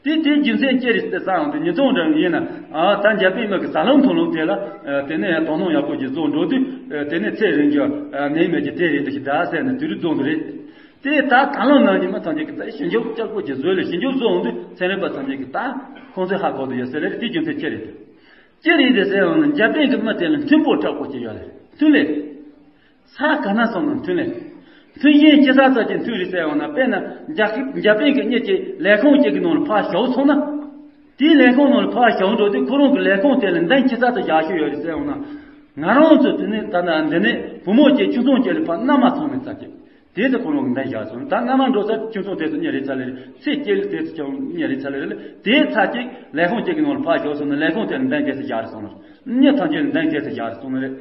དེ་དེ་རྒྱུ་མཚན་ཅི་རེད་ཟེར་ཙང་དེ་ཉིས་སྟོང་འདྲ་ཡིན་ན་ཨ་ད་འཇར་པན་མི་གི་ཟ་ལོང་འཐུང་ལོང་དེ་ལ་དེ་ནས་དོ་སྣང་ཡག་པོ་ཅིག་བཟོ་འགྲོ་དུས་དེ་ནས་ཚེ་རིང་རྒྱུ་ནད་མེད་ཀྱི་དེ་རེད་འདུག་ཞིག་ད་ཟེར་ནས་དུས་རིག་རྫོང་དུ་རེད། དེ་ད་ད་ལོ་ནང་ཉི་མ་ཐམས་ཅད་ཀྱི་ད་ཞི་འཇམ་སྐྱག་པོ་ཅིག་བཟོས་ལ་ཞི་འཇམ་བཟོ་འོང་དུས་ཚན་རིག་པ་ཐམས་ཅད་ཀྱི་ད་ཁོང་ཚོས་ཧ་གོ་དུ་ཡོད་ཟེར་ལེ་དེ་རྒྱུ་མཚན་ཅི་རེད་དེ། ཅི་རེད་དེ་ཟེར་ཡོང་ན་འཇར་པན་གྱི་མི་དེ་ལ་མཐུན་པོ་དྲག་པོ་ཅིག་ཡོད་རེད་མཐུན་ལས། ས་ག་ན་སོང་ན་མཐུན་ལས། མཐུན་རྐྱེན་ཅི་ས་ཙམ་གྱི་མཐུན་རེད་ཟེར་ཡོང་ན་དཔེར་ན་འཇར་འཇར་པན་གྱི་གཉིས་ཀྱི་ལས་ཁུངས་གཅིག་གི་ནང་ལ་ཕར་ཞོག་སོང་ན། དེའི་ལས་ཁུངས་ནང་ལ་ཕར་ཞོག་འགྲོ་དུས་ཁོ་རང་གི་ལས་ཁུངས་དེ་ལ་འདང་ཅི་ས་ཙམ་བཞག་ཤོས་ཡོད་རེད་ཟེར་ཡོང་ན། ང་རང་ཚོ་དེ་ནས་ད་ལྟ་འདི་ནས་བུ་མོ་གཅིག་ཁྱིམ་ཚང་གཅིག་ལ་ཕར་མནའ་མ་ཚང་ནས་ཙམ་གྱི། དེ་ཚོ་ཁོ་རང་གི་འདང་བཞག་སོང་ད་མནའ་མ་འགྲོ་ས་ཁྱིམ་ཚང་དེ་ཚོ་གཉེར་རེ་ཚ་ལེ་རེད་ཚེ་སྐྱེལ་དེ་ཚོ་ཀྱང་གཉེར་རེ་ཚ་ལེ་རེད་ལེ་དེ་ཚ་གཅིག་ལས་ཁུངས་གཅིག་གི་ནང་ལ་ཕར་ཞོག་སོང་ན་ལས་ཁུངས་དེ་ལ་འདང་གལ་ཚེ་བཞག་རེ་སོང་ལེ་མི་ཐམས་ཅད་ལ་འདང་གལ་ཚེ་བཞག་རེ་སོང་ལེ་རེད།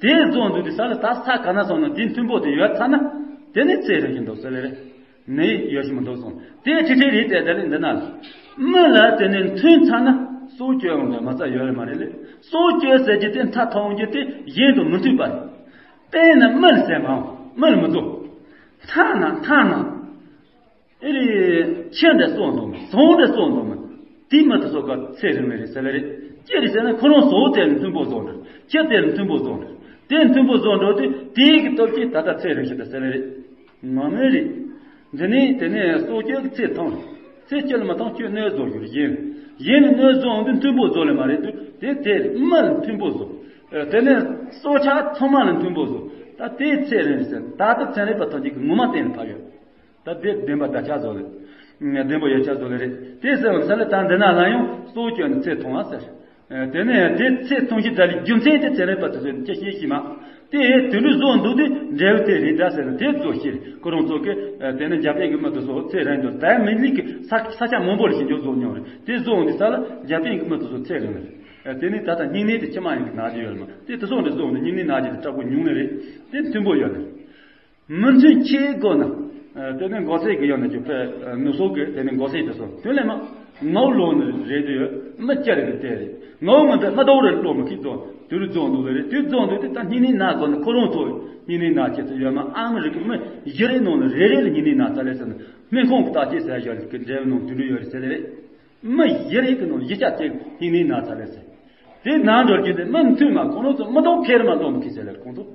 དེ་རྫོང་འདུས་དེ་ས་ལ་ད་ས་ག་ན་སོང་ན་དེ་མཐུན་པོ་དེ་ཡོད་ཚ་ན་དེ་ནི་ཚེ་རིང་ཞིག་འདུག་ཟེར་ལེ་རེད། ནི་ཡོད་ཞིག་མི་འདུག་སོང་དེ་ཁྲི་ཁྲི་རེད་དེ་དེ་ལས་འདི་ན་ལ་མི་ལ་དེ་ནི་མཐུན་ཚ་ན་སྲོག་གཅོད་འོང་དེ་མ་རྩ་ཡོད་རེད་མ་རེད་ལེ་སྲོག་གཅོད་ཟེར་གྱི་དེ་མཐའ་ཐོག་འོང་རྒྱུ་དེ་གཞན་དང་མི་མཐུན་པ་རེད། དཔེར་ན་མི་ལ་ཟེར་མ་འོང་མི་ལ་མི་འདུག་ཐ་ན་ཐ་ན། ཨེ་རེད། ཁྱི་འདྲ་གསོ་འདུག་མ། ཟོང་འདྲ་གསོ་འདུག་མ། དེ་མི་དེ་ཚོ་ག་ཚེ་རིང་ལེ་རེད་ཟེར་ལེ་རེད། ཅི་རེད་ཟེར་ན་ཁོ་རང་ཟོག་དེ་ལ་མཐུན་པོ་བཟོ་འདྲ། ཁྱི་དེ་ལ་མཐུན་པོ་བཟོ་འདྲ། དེ་མཐུན་པོ་བཟོ་འགྲོ་དུས་དེའི་གི་སྟོབས་ཀྱིས་ད་ལྟ་ཚེ་རིང་ཞིག་ད་ཟེར་ལེ་རེད། ང་མེད་རེད། འདི་ནི་དེ་ནས་སྲོག་གཅོད་ཀྱི་ཚེ་ཐང་། ཚེ་སྐྱེལ་མི་ཐང་ཁྱོད་གནོད་བཟོ་རྒྱུ་རེད་ཡིན། ཡིན་ནི་གནོད་བཟོ་འོང་དུས་མཐུན་པོ་བཟོ་ལེ་མ་རེད་དུས་དེ་དེ་རེད་མི་ལ་མཐུན་པོ་བཟོ། དེ་ནས་སྲོག་ཆགས་ཚང་མ་ལ་མཐུན་པོ་བཟོ། ད་དེ་ཚེ་རིང་ཟེར་ད་ལྟ་ཚན་རིག་པ་ཐམས་ཅད་ཀྱི་ངོ་མ་བསྟན་ལ་ཕབ་ཡོད། ད་དེ་བདེན་པ་བརྡ་ཆགས་བཟོ་ལེ། བདེན་པ་ཡོད་ཆགས་བཟོ་ལེ་རེད། དེ་ཟེར་བ་ཟེར་ལེ་ད་འདི་ན་ལ་ཡང་སྲོག་གཅོད་ནས་ཚེ་ཐུང་བ་ཟེར། དེ་ནས་དེ་ཚེ་ཐུང་ཞིག་ད་ལི་རྒྱུ་མཚན་དེ་ཚེ་རིང་པ་དེ་ཚོས་ཅི་ཤེས་ཤེས་མ། དེ་དུད་འགྲོ་བཟོ་འདུག་དུས་འབྲས་བུ་དེ་རེད་ད་ཟེར་ནས་དེ་བཟོ་ཤེས་རེད་ཁོ་རང་ཚོ་གི། དེ་ནས་འཇར་པན་གྱི་མི་དེ་ཚོ་ཚེ་རིང་དུ་ད་མི་ལིག་གི་ས་ས་ཆ་མང་པོ་ལ་ཞིབ་འཇུག་བཟོ་མྱོང་རེད་དེ་བཟོ་འོང་དུས་ས་ལ་འཇར་པན་གྱི་མི་དེ་ཚོ་ཚེ་རིང་རེད། དེ་ནས་ད་ལྟ་སྙིང་ནད་དེ་ཕྱི་མ་ཡིན་གི་ན་རྒྱུ་ཡོད་རེད་མ་དེ་དེ་སོང་རེ་བཟོ་འོང་དུས་སྙིང་ནད་ན་རྒྱུ་དེ་དྲག་པོ་ཉུང་ནི་རེད་དེ་མཐུན་པོ་ཡོད་རེད། མི་མཐུན་ཆེ་དགོས་ན། དེ་ནས་མགོ་སེར་གྱི་ཡང་ན་ཅིག་ཕེ་ནུ་སོ་གི་དེ་ནས་མགོ་སེར་དེ་སོང་དོན་ལས་མ། ངའུ་ལོ་ནི་རེད་དུ་ཡོད་མི་བཅར་གི་དེ་རེད་ངའུ་མི་འདི་མི་ལྡོག་རེད་ལོ་མི་ཁི་ཙོ་དུ་རུ་རྫོང་འདུག་ལེ་རེད་དུ་རྫོང་འདུག་དེ་ད་སྙིང་ནད་ན་དགོས་ན་ཁོ་རང་ཚོ་སྙིང་ནད་ན་ཆེད་དུ་ཡོད་མ་ཨ་མི་རི་ཀི་མི་བཞི་རེ་ནང་ནས་རེ་རེ་ལ་སྙིང་ནད་ན་ཚ་ལེ་ཟེར་ན་སྨན་ཁང་གི་བརྟག་དཔྱད་ཟེར་བཞག་གི་འབྲས་བུ་ནང་དུ་རུ་ཡོད་རེད་ཟེར་ལེ་རེད། མི་བཞི་རེ་གི་ནང་བཞི་ཆ་གཅིག་སྙིང་ནད་ན་ཚ་ལེ་ཟེར། དེ་ནང་འགྲོ་རྒྱུ་དེ་མི་མཐུན་མ་ཁོང་རང་ཚོ་མི་ལྡོག་ཁེར་མ་ལྡོག་མི་ཁེ་ཟེར་ལེར་ཁོང་ཚོ།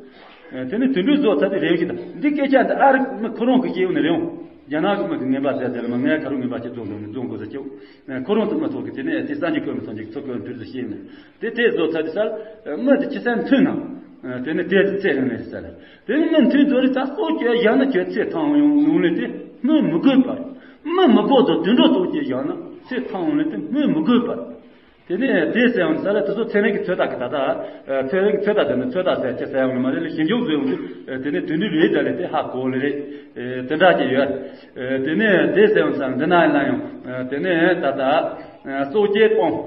དེ་ནི་དུད་འགྲོའི་བཟོ་ཚ་དེ་རེ་བཞིན་དང་འདི་སྐད་ཆ་འདི་ཨ་རི་མི་ཁོ་རང་གི་སྐྱེ་བོ་ནི་རེ་འོང་། རྒྱ་ནག་གི་མི་གི་ངན་པ་ཟེར་ཟེར་ལ་མ་ངས་ཁ་རུ་ངན་པ་ཆེ་རྫོང་དུ་ནི་རྫོང་དགོས་ཟེར་སྐྱེ་བོ། ཁོ་རང་ཚོ་མི་ཚོགས་ཀྱི་དེ་ནས་དེ་སངས་རྒྱས་ཁོས་མི་ཚོགས་ཀྱི་ཚོ་ཁོས་འདུལ་ཟེར་ཤེས་ནས་དེ་དེ་བཟོ་ཚ་དེ་སར་མི་དེ་ཁྱི་སེམས་མཐུན་ན། དེ་ནི་དེ་ཚེ་རིང་ནས་ཟེར་ལ། དེ་ནི་མི་མཐུན་ཚོ་རི་ཚ་སོ་ཁྱོད་ཡང་ན་ཁྱོད་ཚེ་ཐང་ཡོང་ནུང་ལས་དེ་མི་མི་དགོས་པར། མི་མི་དགོས་ཚོ་དུད་འགྲོ་ཚོ་ཁྱོད་ཡང་ན་ཚེ་ཐང་ཡོང་ལས་དེ་མི་མི་དགོས་པར། དེ་ནས་དེ་ཟེར་ཡང་ས་ལ་དེ་ཚོ་ཚན་རིག་གི་ཚོད་ལྟ་གི་ད་ལྟ། ཚན་རིག་གི་ཚོད་ལྟ་དེ་ནི་ཚོད་ལྟ་ཟེར་ཅི་ཟེར་ཡང་མ་རེད་ལ་ཞིབ་འཇུག་བཟོས་ཡོང་དུས་དེ་ནི་དུད་འགྲོའི་ལུས་དེ་ལས་དེ་ཧ་གོ་ལེ་རེད། དེ་འདྲ་ཅིག་ཡོད། དེ་ནས་དེ་ཟེར་ཡང་ས་འདི་ན་ཡང་དེ་ནས་ད་ལྟ་སྲོག་གཅོད་སྤོང་།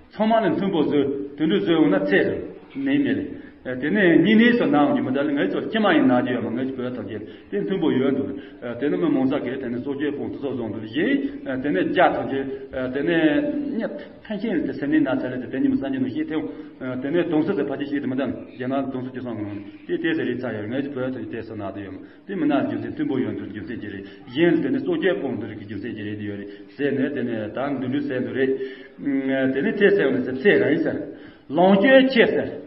ཚང་མ་ནི་མཐུན་པོ་བཟོས་དུད་འགྲོ་བཟོས་ཡོང་ན་ཚེ་རིང་ནི་མེད་ལེ། དེ་ནས་སྙིང་ནད་སུ་ན་འོང་གི་མི་འདྲ་ལ། ངའི་ཚོ་ཁྱི་མ་ཡིན་ན་རྒྱུ་ཡོད་མ། ངའི་བོད་ཐམས་ཅད་དེ་མཐུན་པོ་ཡོད་འདུག་དེ་ནི་མི་མང་ས་གས་དེ་ནི་སྲོག་གཅོད་སྤོང་དུ་སོགས་བཟུང་འདུག་བཞིན་དེ་ནི་བརྒྱ་ཐམས་ཅད་དེ་ནི་ཕན་ཆད་དེ་སེམས་ནད་ན་ཚ་ལས་དེ་དེ་ཉིད་མི་སངས་རྒྱས་ནོ་ཞེས་ཐེའུ། དེ་ནི་དུང་སོ་དེ་ཕ་ཆེ་ཞིག་དེ་མི་འདྲ་རྒྱ་ནག་དུང་སོ་ཅི་སོང་གི་ནང་དེ་དེ་ཟེར་རེད་ཚ་ཡོད། ངའི་བོད་ཐམས་ཅད་དེ་སུ་ན་དུ་ཡོད་མ། དེ་མི་ན་རྒྱུ་མཚན་མཐུན་པོ་ཡོད་འདུག་རྒྱུ་མཚན་ཅི་རེད། གཞན་དེ་ནི་སྲོག་གཅོད་སྤོང་འདུག་རིགས་ཀྱི་རྒྱུ་མཚན་ཅི་རེད་དེ་ཡོད་རེད་ཟེར་ནས་དེ་ནི་ད་འདི་འདྲ་ཟེར་འདུག་རེད། དེ་ནི་དེ་ཟེར་བ་ནི་ཟེར་ཚེ་རང་ཡིན་ཟེར། ལོངས་སྤྱོད་ཆེ་ཟེར།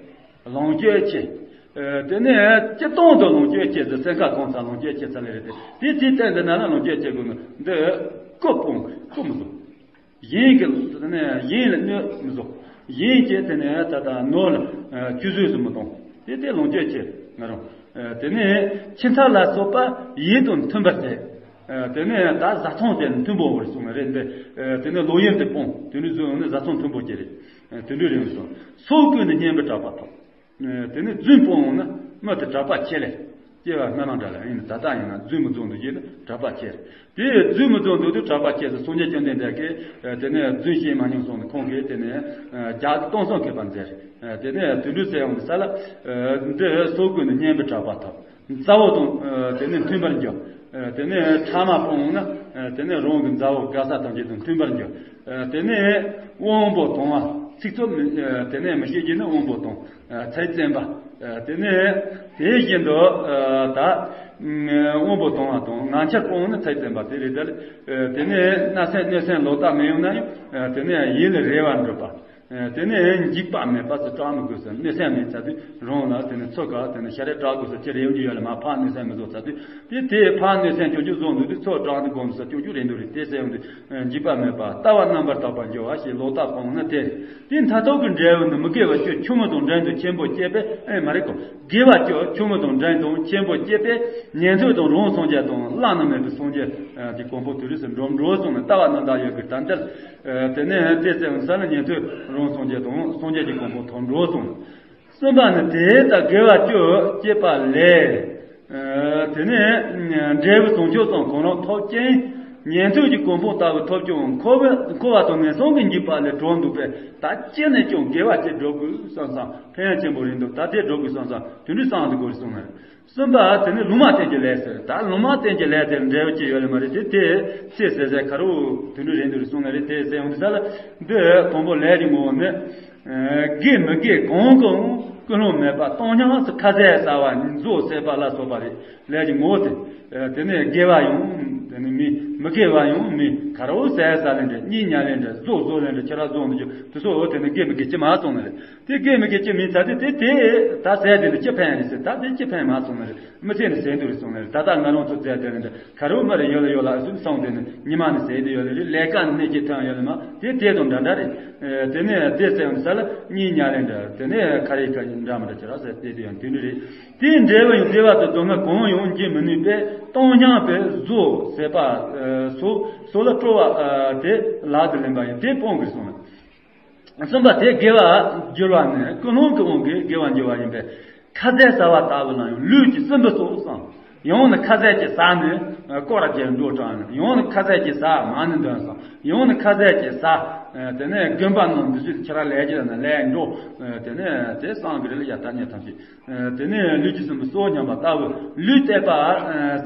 ལོངས་སྤྱོད་ཆེ། དེ་ནི་སྤྱིར་བཏང་དུ་ལོངས་སྤྱོད་ཆེ་ཟེར། སེམས་ཁ་གང་ཚ་ལོངས་སྤྱོད་ཆེ་ཚ་ལེ་རེད་དེ། དེ་ཚེ་བརྟེན་འདི་ན་ལ་ལོངས་སྤྱོད་ཆེ་དགོས་ནི་འདི་སྐུ་སྤོང་སྐུ་མི་བཟོ། གཞན་གྱི་དེ་ནས་གཞན་ལ་གནོད་མི་བཟོ། གཞན་གྱི་དེ་ནས་ད་ལྟ་ནོར་ལ་ཆུད་ཟོས་སུ་མི་གཏོང་། དེ་དེ་ལོངས་སྤྱོད་ཆེ་ང་རང་། དེ་ནས་ཁྱིམ་ཚང་ལ་སོགས་པ་ཡིད་དང་མཐུན་པར་བྱེད། དེ་ནས་ད་བཟའ་ཚང་དེ་མཐུན་པོ་བར་གསུངས་རེད་འདི། དེ་ནས་ལོག་གཡེམ་དེ་སྤོང་། དེ་འདྲ་བཟོས་ཡོང་ནས་བཟའ་ཚང་མཐུན་པོ་སྐྱེ་རེད། དེ་འདྲ་རེད་སོང་། སྲོག་བསྐུལ་ནས་བསྙེན་པའི་གྲགས་པ་ཐོབ། དེ་ནས་རྫུན་སྤོང་ཡོང་ན་མི་དེ་གྲགས་པ་ཆེ་ལས། སྐྱེ་བ་སྨོན་ལམ་འདྲ་ལ་ཡིན་ད་ལྟ་ཡིན་ན་རྫུན་མི་རྫོགས་འདུག་ཅེས་ན་གྲགས་པ་ཆེ། དེ་རྫུན་མི་རྫོགས་འདུག་དུས་གྲགས་པ་ཆེ་ཟེར། སངས་རྒྱས་བཅོམ་ལྡན་འདས་ཀྱིས་དེ་ནས་རྫུན་བཤད་མ་མྱོང་གསུངས་ནས་ཁོང་གིས་དེ་ནས་བརྒྱ་སྟོང་གསུམ་མཁས་པ་མཛད། དེ་ནས་དུད་འགྲོ་ཟེར་ཡོང་དུས་ས་ལ་འདི་སྲོག་བསྐུལ་ནས་བསྙེན་པའི་གྲགས་པ་ཐོབ། མཛའ་བོ་དང་དེ་ནས་མཐུན་པར་འགྱུར། དེ་ནས་ཕྲ་མ་སྤོང་ན་དེ་ནས་རང་གི་མཛའ་བོ་དགའ་ས་ཐམས་ཅད་དང་མཐུན་པར་འགྱུར། དེ་ནས་དབང་པོ་དང་བ་ཚིག་རྩུབ་དེ་ནས་མི་བཤད་རྒྱུ་ནི་དབང་པོ་དང་། ཚད་བཙེམ་པ། དེ་ནས་དེ་བཞིན་དུ་ད་དབང་པོ་དང་བ་དང་ངན་འཆར་སྤོང་ནི་ཚད་བཙེམ་པ་དེ་རེད་དེ། དེ་ནས་བརྣབ་སེམས་གནོད་སེམས་ལོག་ལྟ་མི་ཡོང་ན་ཡང་དེ་ནས་ཡིད་ལ་རེ་བ་འགྲུབ་པ། དེ་ནས་འཇིགས་པ་མེད་པ་ཟེར་སྐྲག་མི་དགོས་ཟེར། གནོད་སེམས་མེད་ཚར་དུས་རང་ལ་དེ་ནས་ཚོད་ཀ་དེ་ནས་ཤ་རེ་སྐྲག་དགོས་ཟེར་ཅི་རེ་ཡོང་རྒྱུ་ཡོད་ལ་མ། ཕར་གནོད་སེམས་མི་བཟོ་ཚར་དུས་དེ་དེ་ཕར་གནོད་སེམས་སྐྱོན་རྒྱུ་བཟོ་འདུག་དུས་ཚོད་སྐྲག་ནས་དགོངས་ཟེར་སྐྱོན་རྒྱུ་རེད་འདུག་རེད་དེ་ཟེར་ཡོང་དུས། འཇིགས་པ་མེད་པ་ལྟ་བ་རྣམ་པར་དག་པར་འགྱུར་བ་ཞེས་ལོག་ལྟ་སྤོང་ན་སྟེ། དེ་མཐར་ཐུག་གི་འབྲས་བུ་ནི་མི་དགེ་བ་བཅུ་ཆུང་ངུ་དང་འབྲིང་དུ་ཆེན་པོ་བསྐྱེད་པས། ཨེ་མ་རེད་གོ། དགེ་བ་བཅུ་ཆུང་ངུ་དང་འབྲིང་དང་ཆེན་པོ་བསྐྱེད་པས་ཉན་ཐོས་དང་རང་སངས་རྒྱས་དང་བླ་ན་མེད་པའི་སངས་རྒྱས་ཀྱི་གོ་འཕང་དེ་རིགས་སུ་འགྲོ་འགྲོ་གསུངས་ནས་ལྟ་བ་རྣམ་དག་ཡོད་ཀྱི་དམ་དེར། དེ་ནས་དེ་ཚེ་ས་ལ་ཉན་ཐོས་རང་སངས་རྒྱས་དང་སངས་རྒྱས་ཀྱི་གོ་འཕང་ཐོབ་འགྲོ་གསུངས། གསུམ་པ་ནི་དེ་ལྟར་དགེ་བ་བཅུ་བསྐྱེད་པ་ལས། དེ་ནས་འབྲས་བུ་བྱང་ཆུབ་ཙམ་གང་རུང་ཐོབ་ཅིང་ཉན་ཐོས་ཀྱི་གོ་འཕང་ལྟ་བུ་ཐོབ་ཀྱང་འཁོར་བ་འཁོར་བ་དང་ངན་སོང་གི་འཇིགས་པ་ལས་གྲོལ་འདུག་པས། ད་ཅི་ནས་ཀྱང་དགེ་བ་ཅིག་སྒྲུབ་དགོས་བསམ་བསམ་ཕན་ཡོན་ཆེན་པོ་རེད་འདུག་ད་དེ་སྒྲུབ་དགོས་བསམ་བསམ་དེ་འདྲའི་བསམ་དུ་གོ་རེ་གསུངས་ནས། གསུམ་པ་དེ་ནི་ལུང་མ་བསྟན་གྱི་ལས་ཟེར། ད་ལུང་མ་བསྟན་གྱི་ལས་དེར་འབྲས་བུ་ཅི་ཡོད་ལ་མ་རེད་དེ། དེ་ཚེ་ཟེར་ཟེར་ཁ་རུ་དེ་འདྲ་རེད་འདུག་རེད་གསུངས་ནས་རེད་དེ་ཟེར་ཡོང་དུས་ས་ལ་འདི་དང་པོ་ལས་ཀྱི་ངོ་བོ་ནི། དགེ་མི་དགེ་གང་གང་ཀུན་སློང་མེད་པ་གཏོང་སྙིང་ཟེར་ཁ་ཟས་ཟ་བ་རྫོགས་ཟད་པ་ལ་སོགས་པ་རེད། ལས་ཀྱི་ངོ་བོ་དེ། དེ་ནས་དགེ་བ་ཡང་དེ་ནི་མི་མི་དགེ་བ་ཡང་མི་ཁ་རུ་ཟས་ཟ་ལེན་འདྲ་གཉིད་ཉལ་ལེན་འདྲ་ཟོག་ཟོ་ལེན་འདྲ་ཁྱེད་རང་ཟོག་འདི་རྒྱུ་དེ་ཚོ་འོ་དེ་ནི་དགེ་མི་དགེ་ཅི་མ་སོང་ནི་རེད། དེ་དགེ་མི་དགེ་ཅི་མིན་ཚ་དེ་དེ་དེ་ད་ཟས་དེ་ནི་ཅི་ཕན་ཡ་རེད་ཟེར། ད་དེ་ཅི་ཕན་མ་སོང་ནི་རེད། མི་ཚེ་ནི་ཟད་འདུག་རེད་གསུངས་ནི་རེད། ད་ལྟ་ང་རང་ཚོ་ཟས་དེ་ནི་འདྲ་ཁ་རུ་མ་རེད་ཡོད་ལ་ཡོད་ལ་ཨ་སུན་སོང་དེ་ནི་ཉི་མ་ནི་ཟད་དེ་ཡོད་ལ་རེད། ལས་ཀ་ནི་གནས་ཀྱི་ཐོན་ཡོད་ལ་མ་དེ་དེ་དང་འདྲ་འདྲ་རེད། དེ་ནས་དེ་ཟད་ཡོང་ས་ལ་གཉིད་ཉལ་ལེན་འདྲ་དེ་ནས་ཁ་རེ་ཁ་འདྲ་མི་འདྲ་ཁྱེད་རང་ཟས་དེ་དེ་ཡང་དེ་འདྲ་རེད། དེའི་འབྲས་བུ་ཡང་དེ་བར་དུ་སྡུག་བསྔལ་གང་ཡང་བགྱིད་མི་ནུས་པས་གཏོང་སྙིང་པས་ཟོག་ཟད་པ་སོགས་སོགས་ལ་སྤྲོ་བ་དེ་ལག་ཏུ་ལེན་པ་ཡིན། དེ་སྤོང་དགོས་གསུངས། གསུམ་པ་དེ་དགེ་བར་འགྱུར་བ་ནི་ཀུན་སློང་གི་དབང་གིས་དགེ་བར་འགྱུར་བ་ཡིན་པས། ཁ་ཟས་ཟ་བ་ལྟ་བུ་ན་ཡང་ལུས་ཀྱི་སྲིན་བུ་སོགས་སམ། ཡང་ན་ཁ་ཟས་ཀྱིས་ཟ་ནས་སྐོར་ར་བྱས་འགྲོ་དྲགས་ནས། ཡང་ན་ཁ་ཟས་ཀྱིས་ཟ་མ་ཎི་འདོན་སམ། ཡང་ན་ཁ་ཟས་ཀྱིས་ཟ། དེ་ནས་དགོན་པ་ནང་འདི་ཚོས་ཁྱེད་རང་ལས་ཀྱི་ན་ལས་འགྲོ། དེ་ནས་དེ་སངས་རྒྱས་ལ་ཡ་ད་ཉེ་ཐམས་ཅད། དེ་ནས་ལུས་ཀྱི་སྲིན་བུ་སོགས་ཉམས་པ་ལྟ་བུ། ལུས་གཏད་པ་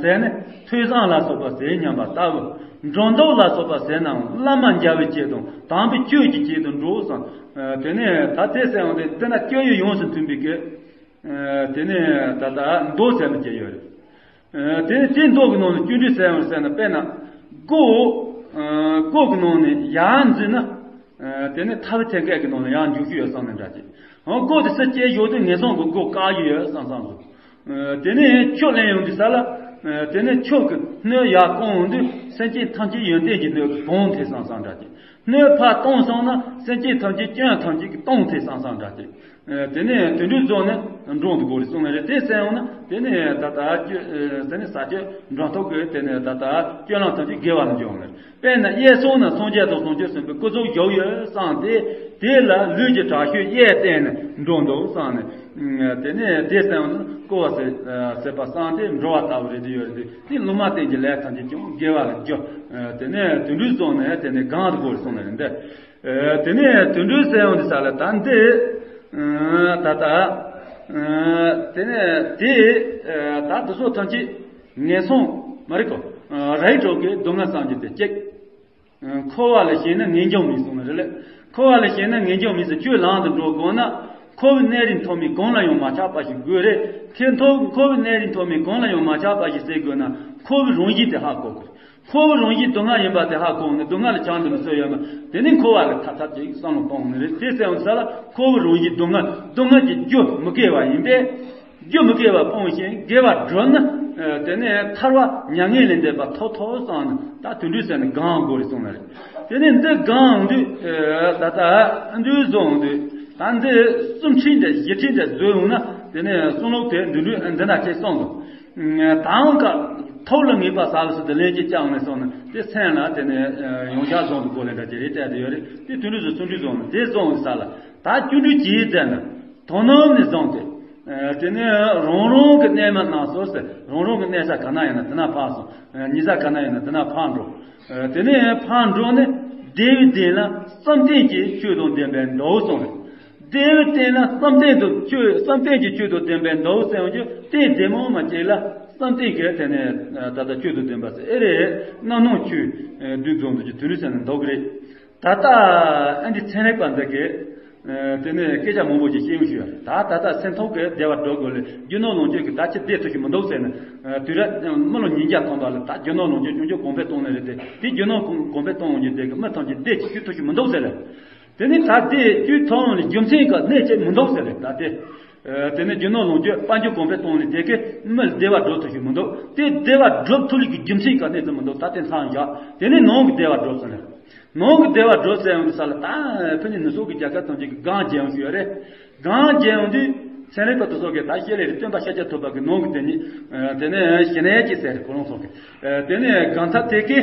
ཟད་ནས་ཐོས་བསམ་ལ་སོགས་པ་ཟད་ཉམས་པ་ལྟ་བུ། སྒྲོ་འདོགས་ལ་སོགས་པ་ཟད་ནའང་བླ་མ་མཇལ་བའི་ཆེད་དང་དམ་པའི་ཆོས་ཀྱི་ཆེད་དུ་འགྲོ་བསམ། དེ་ནས་ད་དེ་ཟེར་ཡོང་དུས་དེ་ན་སྐྱོན་ཡོན་ཡོངས་སུ་མཐུན་པའི་གི། དེ་ནས་ད་ལྟ་མདོ་ཟེར་ནས་སྐྱེ་ཡོད་རེད། དེ་ནས་དེ་མདོ་གི་ནང་ནས་སྐྱོན་བྲལ་ཟེར་ཡོང་ཟེར་ན་དཔེར་ན། སྒོ། སྒོ་གི་ནང་ནས་ཡར་འཛུལ་ན། དེ་ནས་ཐབ་ཐེངས་སྐད་ཀྱི་ནང་ནས་ཡར་འཇུག་རྒྱུ་ཡོད་བསམ་ནས་འདྲ་ཅིག་སྒོ་དེ་སུ་སྐྱེལ་ཡོད་དུས་ངན་སོང་གི་སྒོ་བཀག་རྒྱུ་ཡོད་བསམ་བསམ་སོང་། དེ་ནས་ཆུ་ལེན་ཡོང་དུས་ས་ལ། དེ་ནས་ཆུ་གི་སྣོད་ཡར་བཀང་ཡོང་དུས་སེམས་ཅན་ཐམས་ཅད་ཡོན་ཏན་གྱི་སྣོད་ཀྱིས་གང་ཐེ་སང་སང་འདྲ་ཅིག་སྣོད་ཕར་གཏོང་སོང་ན་སེམས་ཅན་ཐམས་ཅད་སྐྱོན་ཐམས་ཅད་ཀྱིས་གཏོང་ཐེ་སང་སང་འདྲ་ཅིག་དེ་ནས་དེ་འདྲའི་རྫོགས་ནས་འགྲོ་འདུག་གོ་རེ་གསུངས་ནས་རེད། དེ་གསན་ཡོང་ན་དེ་ནས་ད་ལྟ་སྐྱོ་ཟེར་ནས་ས་སྐྱོ་འགྲོ་ཐོག་གི་དེ་ནས་ད་ལྟ་སྐྱོན་ལམ་ཐམས་ཅད་དགེ་བ་ལ་འཇོག་ནས། དཔེར་ན་གཡས་སོང་ན་སངས་རྒྱས་དང་སངས་རྒྱས་སེམས་དཔའི་སྐུ་གཟུགས་བཞུགས་ཡོད་བསམ་སྟེ། དེ་ལ་ལུས་ཀྱི་དྲག་ཤུལ་གཡས་བསྟན་ནས་འགྲོ་འདུག་བསམ་ནས། དེ་ནས་དེ་བསམ་ན་སྐུ་བ་ཟེར་ཟེར་པ་བསམ་སྟེ་འགྲོ་བ་ལྟ་བུ་རེད་དེ་ཡོད་རེད། དེ་ལུང་མ་བསྟན་གྱི་ལས་ཐམས་ཅད་ཀྱང་དགེ་བ་ལ་འཇོག་དེ་ནས་དུད་འགྲོའི་གསུང་ནས་དེ་ནས་གང་དུ་གོ་རེ་གསུངས་ནས་རེད་འདི། དེ་ནས་དུད་འགྲོའི་གསན་ཡོང་དེ་ས་ལ་ད་འདི། ད་ལྟ། དེ་ནས་དེ་ད་དེ་ཚོ་ཐམས་ཅད་ངན་སོང་མ་རེད་གོ། རིགས་དྲུག་གི་སྡུག་བསྔལ་བསམ་རྒྱུ་དེ་གཅིག། འཁོར་བ་ལ་ཞེན་ན་ངེས་འབྱུང་མེད་གསུངས་ནི་རེད་ལེ། འཁོར་བ་ལ་ཞེན་ན་ངེས་འབྱུང་མེད་ཟེར། ཆོས་ལམ་དུ་འགྲོ་དགོས་ན། འཁོར་བའི་གནས་རིས་མཐོ་དམན་གང་ལ་ཡང་མ་ཆགས་པ་ཞིག་དགོས་རེད། ཁྱེད་ཐོག་འཁོར་བའི་གནས་རིས་མཐོ་དམན་གང་ལ་ཡང་མ་ཆགས་པ་ཞིག་ཟེར་དགོས་ན། འཁོར་བའི་རང་བཞིན་དེ་ཧ་གོ་དགོས་རེད། འཁོར་བའི་རང་བཞིན་སྡུག་བསྔལ་ཡིན་པ་དེ་ཧ་གོ་ནས་སྡུག་བསྔལ་ལ་བྱང་དུ་མི་ཚུད་ཡོད་ན། དེ་ནི་འཁོར་བ་ལ་ཐར་ཐབས་ཅིག་བསམ་བློ་གཏོང་ནི་རེད། དེ་ཟེར་བ་ས་ལ་འཁོར་བའི་རང་བཞིན་སྡུག་བསྔལ། སྡུག་བསྔལ་གྱི་རྒྱུ་མི་དགེ་བ་ཡིན་པས། རྒྱུ་མི་དགེ་བ་སྤོང་ཞིང་དགེ་བ་བསྒྲུབ་ན། དེ་ནས་ཐར་བ་མྱ་ངན་ལས་འདས་པ་ཐོབ་ཐོབ་བསམ་ནས། ད་དུད་འགྲོའི་ཟེར་ནས་སྒོམ་དགོས་རེད་གསུངས་ནི་རེད། དེ་ནས་འདི་སྒོམ་དུས་ད་ལྟ་འདུས་བཟུང་དུས་ད་འདི་གསུམ་ཁྲིད་འདྲ་བཞི་ཁྲིད་འདྲ་བཟོས་ཡོང་ན། དེ་ནས་གསུང་ལུགས་དེ་འདི་འདྲ་འདི་འདྲ་ཅིག་གསུངས་འདུག། དང་ཀ་ཐོབ་ལ་ངེས་པ་ཟབ་ལ་སོགས་དེ་ལན་གཅིག་བསྐྱངས་ནས་སོང་ན། དེ་མཚན་ལ་དེ་ནས་ཡོངས་གྲགས་བཟུང་དུ་གོ་ལེ་འདྲ་ཅིག་རེད་བལྟས་དེ་ཡོད་རེད། དེ་དུད་འགྲོ་ཚོ་སུམ་ཅུ་བཟུང་ནས་དེ་བཟུང་ས་ལ་ད་སྐྱེ་འགྲོའི་བྱེད་ཟེར་ན། དོ་སྣང་ནས་བཟུང་སྟེ། དེ་ནས་རང་རང་གི་གནས་མལ་སྣང་སོགས་ཟེར། རང་རང་གི་གནས་ས་ག་ན་ཡིན་ན་དེ་ན་ཕར་སོང་། ཉལ་ས་ག་ན་ཡིན་ན་དེ་ན་ཕར་འགྲོ། དེ་ནས་ཕར་འགྲོ་ནས་བདེ་བའི་སྟེང་ལ་བསམ་གཏན་གྱི་ཆོས་དང་ལྡན་པའི་མདོ་གསུངས་རེད། བདེ་བའི་སྟེང་ལ་བསམ་གཏན་དུ་ཆོས་བསམ་གཏན་གྱི་ཆོས་དང་ལྡན་པའི་མདོ་ཟེར་ཡོང་རྒྱུ་དེ་བདེ་མོ་མ་སྐྱེས་ལ་བསམ་གཏན་གྱི་དེ་ནས་ད་ལྟ་ཆོས་དང་ལྡན་པ་ཟེར་ཨེ་རེད། རྣམ་སྣང་ཆོས་བདུན་བཟུང་དུ་ཀྱི་དུས་ནས་ཟེར་ན་འདོགས་ཀྱི་རེད། ད་ལྟ་ཨ་འདི་ཚན་རིག་པ་འདི་གས་དེ་ནས་སྐད་ཆ་མང་པོ་ཞིག་བཤད་ཡོང་ཞུ་ཡ་རེད། ད་ད་ལྟ་སེམས་ཐོག་གི་བདེ་བ་སྒྲུབ་དགོས་ལ་རྒྱུ་ནོར་ལོངས་སྤྱོད་ཀྱི་ད་ཅི་བདེ་ཐུབ་ཀྱི་མི་འདུག་ཟེར་ན། དུས་རབས་མི་ལོ་ཉིས་བརྒྱ་ཐམ་པ་ལ་ད་རྒྱུ་ནོར་ལོངས་སྤྱོད་ཆུང་ཆུང་གོང་འཕེལ་གཏོང་ནི་རེད་དེ། དེ་རྒྱུ་ནོར་གོང་འཕེལ་གཏོང་ཡོང་རྒྱུ་དེ་གི་མི་ཐམས་ཅད་བདེ་སྐྱིད་ཐུབ་ཀྱི་མི་འདུག་ཟེར་རེད། དེ་ནི་ད་བདེ་སྐྱིད་ཐོབ་ཡོང་ནི་རྒྱུ་མཚན་ག་གནས་ཅན་མི་འདུག་ཟེར་རེད། ད་དེ་དེ་ནི་རྒྱུ་ནོར་ལོངས་སྤྱོད་དཔལ་འབྱོར་གོང་འཕེལ་གཏོང་ནི་དེ་གི་མི་ལ་བདེ་བ་སྒྲུབ་ཐུབ་ཀྱི་མི་འདུག། དེ་བདེ་བ་སྒྲུབ་ཐུབ་ལི་གི་རྒྱུ་མཚན་ག་གནས་ཅན་མི་འདུག། ད་དེ་མཚམས་བཞག། དེ་ནི་ནང་གི་བདེ་བ་སྒྲུབ་ཟེར་རེད། ནང་གི་བདེ་བ་སྒྲུབ་ཟེར་ཡོང་དུས་ས་ལ་ད་ཕ་ནི་ནུ་སོག་གི་རྒྱལ་ཁབ་ཐམས་ཅད་ཀྱི་སྒོམ་བྱེད་ཡོང་ཞུ་ཡ་རེད། སྒོམ་བྱེད་ཡོང་དུས་ཚན་རིག་པ་དེ་ཚོ་གིས་ད་ཤེས་ལེ་རེད། སྟོན་པ་ཤཱཀྱ་ཐུབ་པ་གི་ནང་གི་དེ་ནི་དེ་ནས་ཞི་གནས་ཀྱི་ཟེར་ཁོ་རང་ཚོ་གི་དེ་ནས་སྒོམ་ཚར་དེ་གི་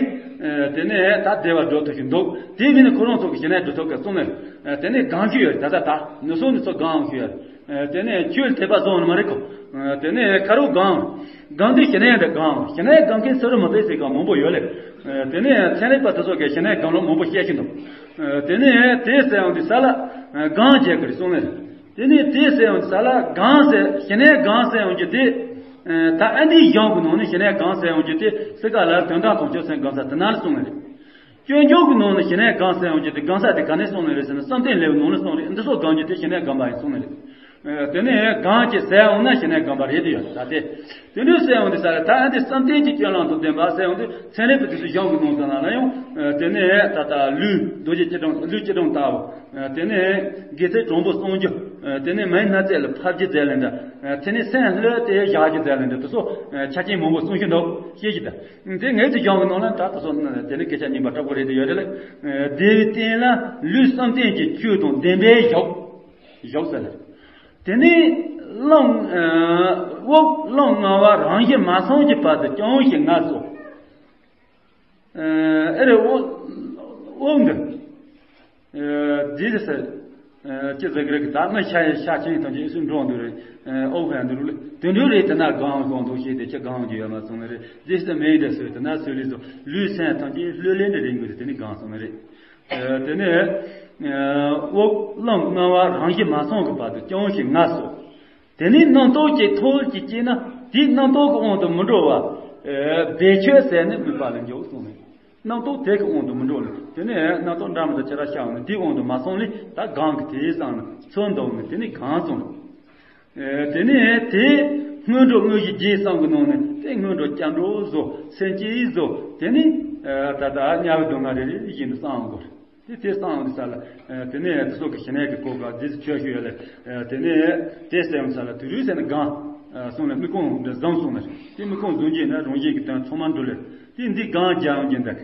དེ་ནས་ད་བདེ་བ་སྒྲུབ་ཐུབ་ཀྱི་འདུག། དེ་མིན་ནི་ཁོ་རང་ཚོ་གི་ཞི་གནས་སྒྲུབ་ཐུབ་ག་གསུངས་ནས་དེ་ནས་སྒོམ་ཞུ་ཡ་རེད། ད་ད་ད་ནུ་སོག་ནི་ཚོ་སྒོམ་ཞུ་ཡ་རེད། དེ་ནས་ཆོས་དད་པ་བཟང་ནི་མ་རེད་གོ། དེ་ནས་ཁ་རོག་སྒོམ། སྒོམ་དུས་ཞི་གནས་འདྲ་སྒོམ། ཞི་གནས་སྒོམ་མཁན་སུ་རུ་མ་པའི་ཟེར་གང་མང་པོ་ཡོད་ལེ། དེ་ནས་ཚན་རིག་པ་དེ་ཚོ་གིས་ཞི་གནས་སྒོམ་ལུགས་མང་པོ་བཤད་ཀྱི་འདུག། དེ་ནས་དེ་ཟེར་ཡོང་དུས་ས་ལ་སྒོམ་བྱེད་དགོས་རེད་གསུངས་ནས། དེ་ནས་དེ་ཟེར་ཡོང་དུས་ས་ལ་སྒོམ་ཟེར་ཞི་གནས་སྒོམ་ཟེར་ཡོང་རྒྱུ་དེ། ད་ཨ་འདིའི་གཞུང་གི་ནང་ནས་ཞི་གནས་སྒོམ་ཟེར་ཡོང་རྒྱུ་དེ་སི་ཀ་ལ་དོན་དམ་དམ་ཆོས་སེམས་སྒོམ་ས་དེ་ན་ལ་གསུངས་ནས་རེད། སྤྱོད་འཇུག་གི་ནང་ནས་ཞི་གནས་སྒོམ་ཟེར་ཡོང་རྒྱུ་དེ་སྒོམ་ས་དེ་ག་ནས་གསུངས་ནས་རེད་ཟེར་ན་བསམ་གཏན་ལེའུ་ནང་ནས་གསུངས་རེད། འདི་ཚོ་སྒོམ་རྒྱུ་དེ་ཞི་གནས་སྒོམ་པ་ཡིན་གསུངས་ནས་རེད། དེ་ནས་སྒོམ་གྱི་ཟེར་འོང་ན་ཞི་གནས་སྒོམ་པ་རེད་དེ་ཡོད་ད་དེ། དེ་འདྲ་ཟེར་འོང་དུས་ས་ལ་ད་ཨ་འདི་བསམ་གཏན་གྱི་སྤྱོད་ལམ་དུ་ལྡན་པ་ཟེར་འོང་དུས་ཚན་རིག་པའི་དུས་སུ་གཞུང་གི་ནང་ཟེར་ན་ལ་ཡང་དེ་ནས་ད་ལྟ་ལུས་རྡོ་རྗེ་སྐྱིལ་ཀྲུང་ལུས་སྐྱིལ་ཀྲུང་ལྟ་བུ། དེ་ནས་དགེ་ཚུལ་དྲང་པོ་བསྲུང་རྒྱུ། དེ་ནས་མི་སྣ་རྩེ་ལ་ཕབ་རྒྱུ་མཛད་ལེ་འདྲ། དེ་ནས་སེམས་ལྷོད་དེ་བཞག་རྒྱུ་མཛད་ལེ་འདྲ། དེ་ཚོ་ཆ་རྐྱེན་མང་པོ་གསུང་རྒྱུ་འདུག་ཤེས་ཀྱི་ད། དེ་ངེད་ཚོ་གཞུང་གི་ནང་ལ་ད་དེ་ཚོ་དེ་ནས་སྐད་ཆ་རྙིང་པ་དྲག་པོ་རེད་དེ་ཡོད་རེད་ལ། བདེ་བའི་སྟེང་ལ་ལུས་བསམ་གཏན་གྱི་ཆོས་དང་ལྡན་པས་བཞུགས། བཞུགས་ཟེར་ལེ། དེ་ནས་རླུང་དབུགས་རླུང་ལྔ་བ་རང་བཞིན་མ་སངས་ཀྱི་བར་དུ་སྐྱོང་ཞིང་ངལ་གསོ། ཨེ་རེ་དབུགས་དབུགས་འདི། ཨེ་འདི་ཟེར། ཨེ་ཅི་ཟེར་གི་རེད་གི། ད་མི་ཤ་ཤ་ཆེན་དང་ཅི་སུ་འགྲོ་འདུག་རེད། ཨེ་དབུགས་ཧ་འདི་རུ་ལེ་དེ་འདྲ་རེད། དེ་ན་གང་གང་འདུག་ཤེས་དེ་ཅི་གང་གི་ཡོད་མ་སོང་ནི་རེད། འདི་ཟེར་མེད་འདི་སུ་དེ་ན་སུ་ལི་སོ་ལུས་སེམས་ཐམས་ཅད་ལྷོད་ལྷོད་འདི་རེད་འགུལ་དེ་ནི་གང་སོང་ནི་རེད། ཨེ་དེ་ནས་ཨེ་དབུགས་རླུང་ལྔ་བ་རང་བཞིན་མ་སངས་ཀྱི་བར་དུ་སྐྱོང་ཞིང་ངལ་གསོ། དེ་ནས་རྣམ་རྟོག་གི་ཐོག་གིས་སྐྱེས་ན་དེའི་རྣམ་རྟོག་གི་དབང་དུ་མི་འགྲོ་བ། བཟླས་བརྗོད་ཟེར་ནས་དམིགས་པ་ལ་འཇོག་གསུངས་ནས། རྣམ་རྟོག་དེ་གི་དབང་དུ་མི་འགྲོ་ནས། དེ་ནས་རྣམ་རྟོག་འདྲ་མི་འདྲ་ཅི་ར་ཤར་ནས་དེའི་དབང་དུ་མ་སོང་ལས་ད་གང་གི་དེའི་སང་ནས་ཚུར་འདུག་ནས་དེ་ནས་གང་སོང་། དེ་ནས་དེ་སྔོན་འགྲོ་དངོས་གཞི་རྗེས་གསུམ་གྱི་ནང་ནས་དེ་སྔོན་འགྲོ་སྐྱབས་འགྲོ་བཟོ་སེམས་བསྐྱེད་བཟོ་དེ་ནས་ད་ལྟ་དམྱལ་བའི་སྡུག་བསྔལ་རེ་རེ་བཞིན་དུ་སངས་དགོས། དེ་དེ་སངས་ཡོང་དུས་ས་ལ། དེ་ནས་དེ་ཚོ་གི་ཞི་གནས་ཀྱི་སྐོར་ག་རྗེས་སུ་ཆོས་ཞུ་ཡ་ལས། དེ་ནས་དེ་སེམས་ས་ལ་དུས་རུས་ཟེར་ན་གང་། གསུངས་ནས་དམིགས་སྐོང་འདི་བཟང་གསུངས་ནས་དེ་དམིགས་སྐོང་བཟང་རྗེས་ན་རང་བཞིན་གྱི་དོན་ཚང་མ་འགྲུབ་ལས་དེ་འདི་གང་རྒྱ་ཡོང་གི་འདུག།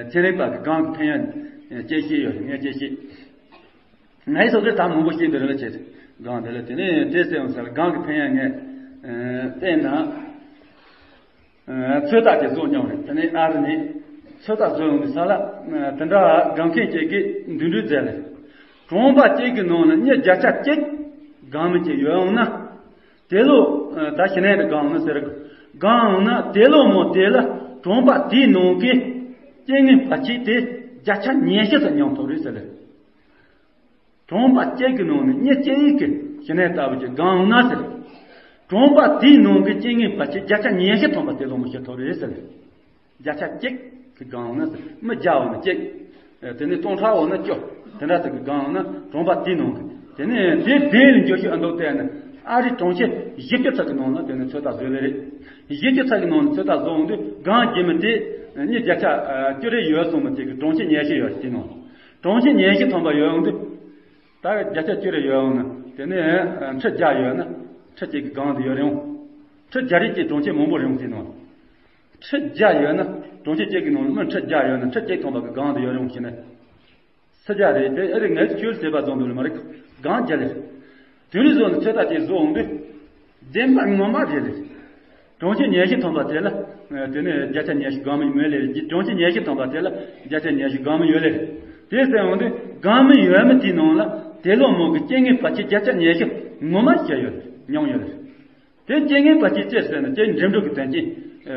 ཚན་རིག་པ་གི་གང་གི་ཕན་ཡོན་སྐྱེ་ཤེས་ཡོད་ངས་སྐྱེ་ཤེས། ངའི་སོ་སོར་ད་མང་པོ་ཤེས་འདི་རེ་ལ་བྱེད་གང་དེ་ལ་དེ་ནས་དེ་སེམས་ས་ལ་གང་གི་ཕན་ཡོན་ངས་བསྟན་ན། ཚོད་ལྟ་དེ་བཟོ་མྱོང་རེད། དེ་ནས་ཨ་རི་ནས་ཚོད་ལྟ་བཟོ་ཡོང་དུས་ས་ལ་དེ་འདྲ་སྒོམ་མཁན་གཅིག་གིས་འདི་འདྲ་མཛད་ལ། གྲོང་པ་གཅིག་གི་ནང་ལ་མི་བརྒྱ་ཆ་གཅིག་སྒོམ་མི་གཅིག་ཡོད་ཡོང་ན། དེ་ལོ་ད་ཞི་གནས་དེ་སྒོམ་ནི་ཟེར། སྒོམ་ཡོང་ན་དེ་ལོ་མོ་དེ་ལ་གྲོང་པ་དེའི་ནང་གི་རྐྱེན་ངན་བར་ཆད་དེ་བརྒྱ་ཆ་ཉི་ཤུ་ཙམ་མྱོང་ཐུབ་རེད་ཟེར་ལ། གྲོང་པ་གཅིག་གི་ནང་ནས་མི་གཅིག་གི་ཕྱི་ནས་ལྟ་བུ་ཅིག་སྒང་ན་ཟེར། གྲོང་པ་དེའི་ནང་གི་རྐྱེན་ངན་བར་ཆད་བརྒྱ་ཆ་ཉི་ཤུ་ཐམ་པ་དེ་ལོ་མི་ཤི་ཐོབ་རེད་ཟེར། བརྒྱ་ཆ་གཅིག་གི་སྒང་ན་ཟེར། མི་བརྒྱ་འོ་ན་གཅིག་དེ་ནས་སྟོང་ཕྲག་འོ་ན་བཅུ། དེ་འདྲ་ཟེར་གི་སྒང་ན་གྲོང་པ་དེའི་ནང་གི། དེ་ནས་དེ་དེ་ལ་འགྱུར་ཤུགས་ཨ་མདོ་བལྟས་ན་ཨ་རི་གྲོང་ཁྱེར་བཞི་བཅུ་ཚོ་གི་ནང་ལ་དེ་ནས་ཚོད་ལྟ་བཟོས་ལེ་རེད། བཞི་བཅུ་ཚོ་གི་ནང་ལ་ཚོད་ལྟ་བཟོ་འོང་དུས་སྒང་རྒྱུ་མི་དེ་མི་བརྒྱ་ཆ་བཅུ་རེ་ཡོད་སོང་མི་དེ་གི་གྲོང་ཁྱེར་ཉི་ཤུ་ཡོད་དེ་ནང་། གྲོང་ཁྱེར་ཉི་ཤུ་ཐམ་པ་ཡོད་འོང་དུས། ད་བརྒྱ་ཆ་བཅུ་རེ་ཡོད་འོང་ན་དེ་ནས་ཁྲི་བརྒྱ་ཡོད་ན་ཁྲི་གཅིག་གི་སྒང་དུ་ཡོད་རེད་འོང་། ཁྲི་བརྒྱ་རེ་གཅིག་གྲོང་ཁྱེར་མང་པོ་རེད་འོང་དེ་ནང་། ཁྲི་བརྒྱ་ཡོད་ན་གྲོང་ཁྱེར་གཅིག་གི་ནང་ལ་མི་ཁྲི་བརྒྱ་ཡོད་ན་ཁྲི་གཅིག་ཐམ་པ་གི་སྒང་དུ་ཡོད་རེད་འོང་ཞེ་ན། སུ་བརྒྱ་རེད་དེ་ཨེ་རེད། ངས་ཁྱོད་བྱས་པ་བཟོ་འདུག་ལ་མ་རེད། སྒང་བརྒྱ་ལེ། དེ་རིང་བཟོ་ནས་ཚོད་ལྟ་དེ་བཟོ་འོང་དུས། བདེན་པ་ངོ་མ་རེད་ལེ། གྲོང་ཁྱེར་ཉི་ཤུ་ཐམ་པ་དེ་ལ། དེ་ནས་བརྒྱ་ཆ་ཉི་ཤུ་སྒང་མི་མེད་ལེ་རེད། གྲོང་ཁྱེར་ཉི་ཤུ་ཐམ་པ་དེ་ལ་བརྒྱ་ཆ་ཉི་ཤུ་སྒང་མི་ཡོད་ལེ་རེད། དེ་ཟེར་འོང་དུས་སྒང་མི་ཡོད་མི་དེའི་ནང་ལ་དེ་ལོ་མོ་གི་རྐྱེན་ངན་བར་ཆད་བརྒྱ་ཆ་ཉི་ཤུ་ངོ་མ་ཤི་ཡོད་ལེ། མྱོང་ཡོད་ལེ་རེད། དེ་རྐྱེན་ངན་བར་ཆད་ཅི་ཟེར་ན་གཅིག་འགྲིམ་འགྲུལ་གྱི་དོན་རྐྱེན།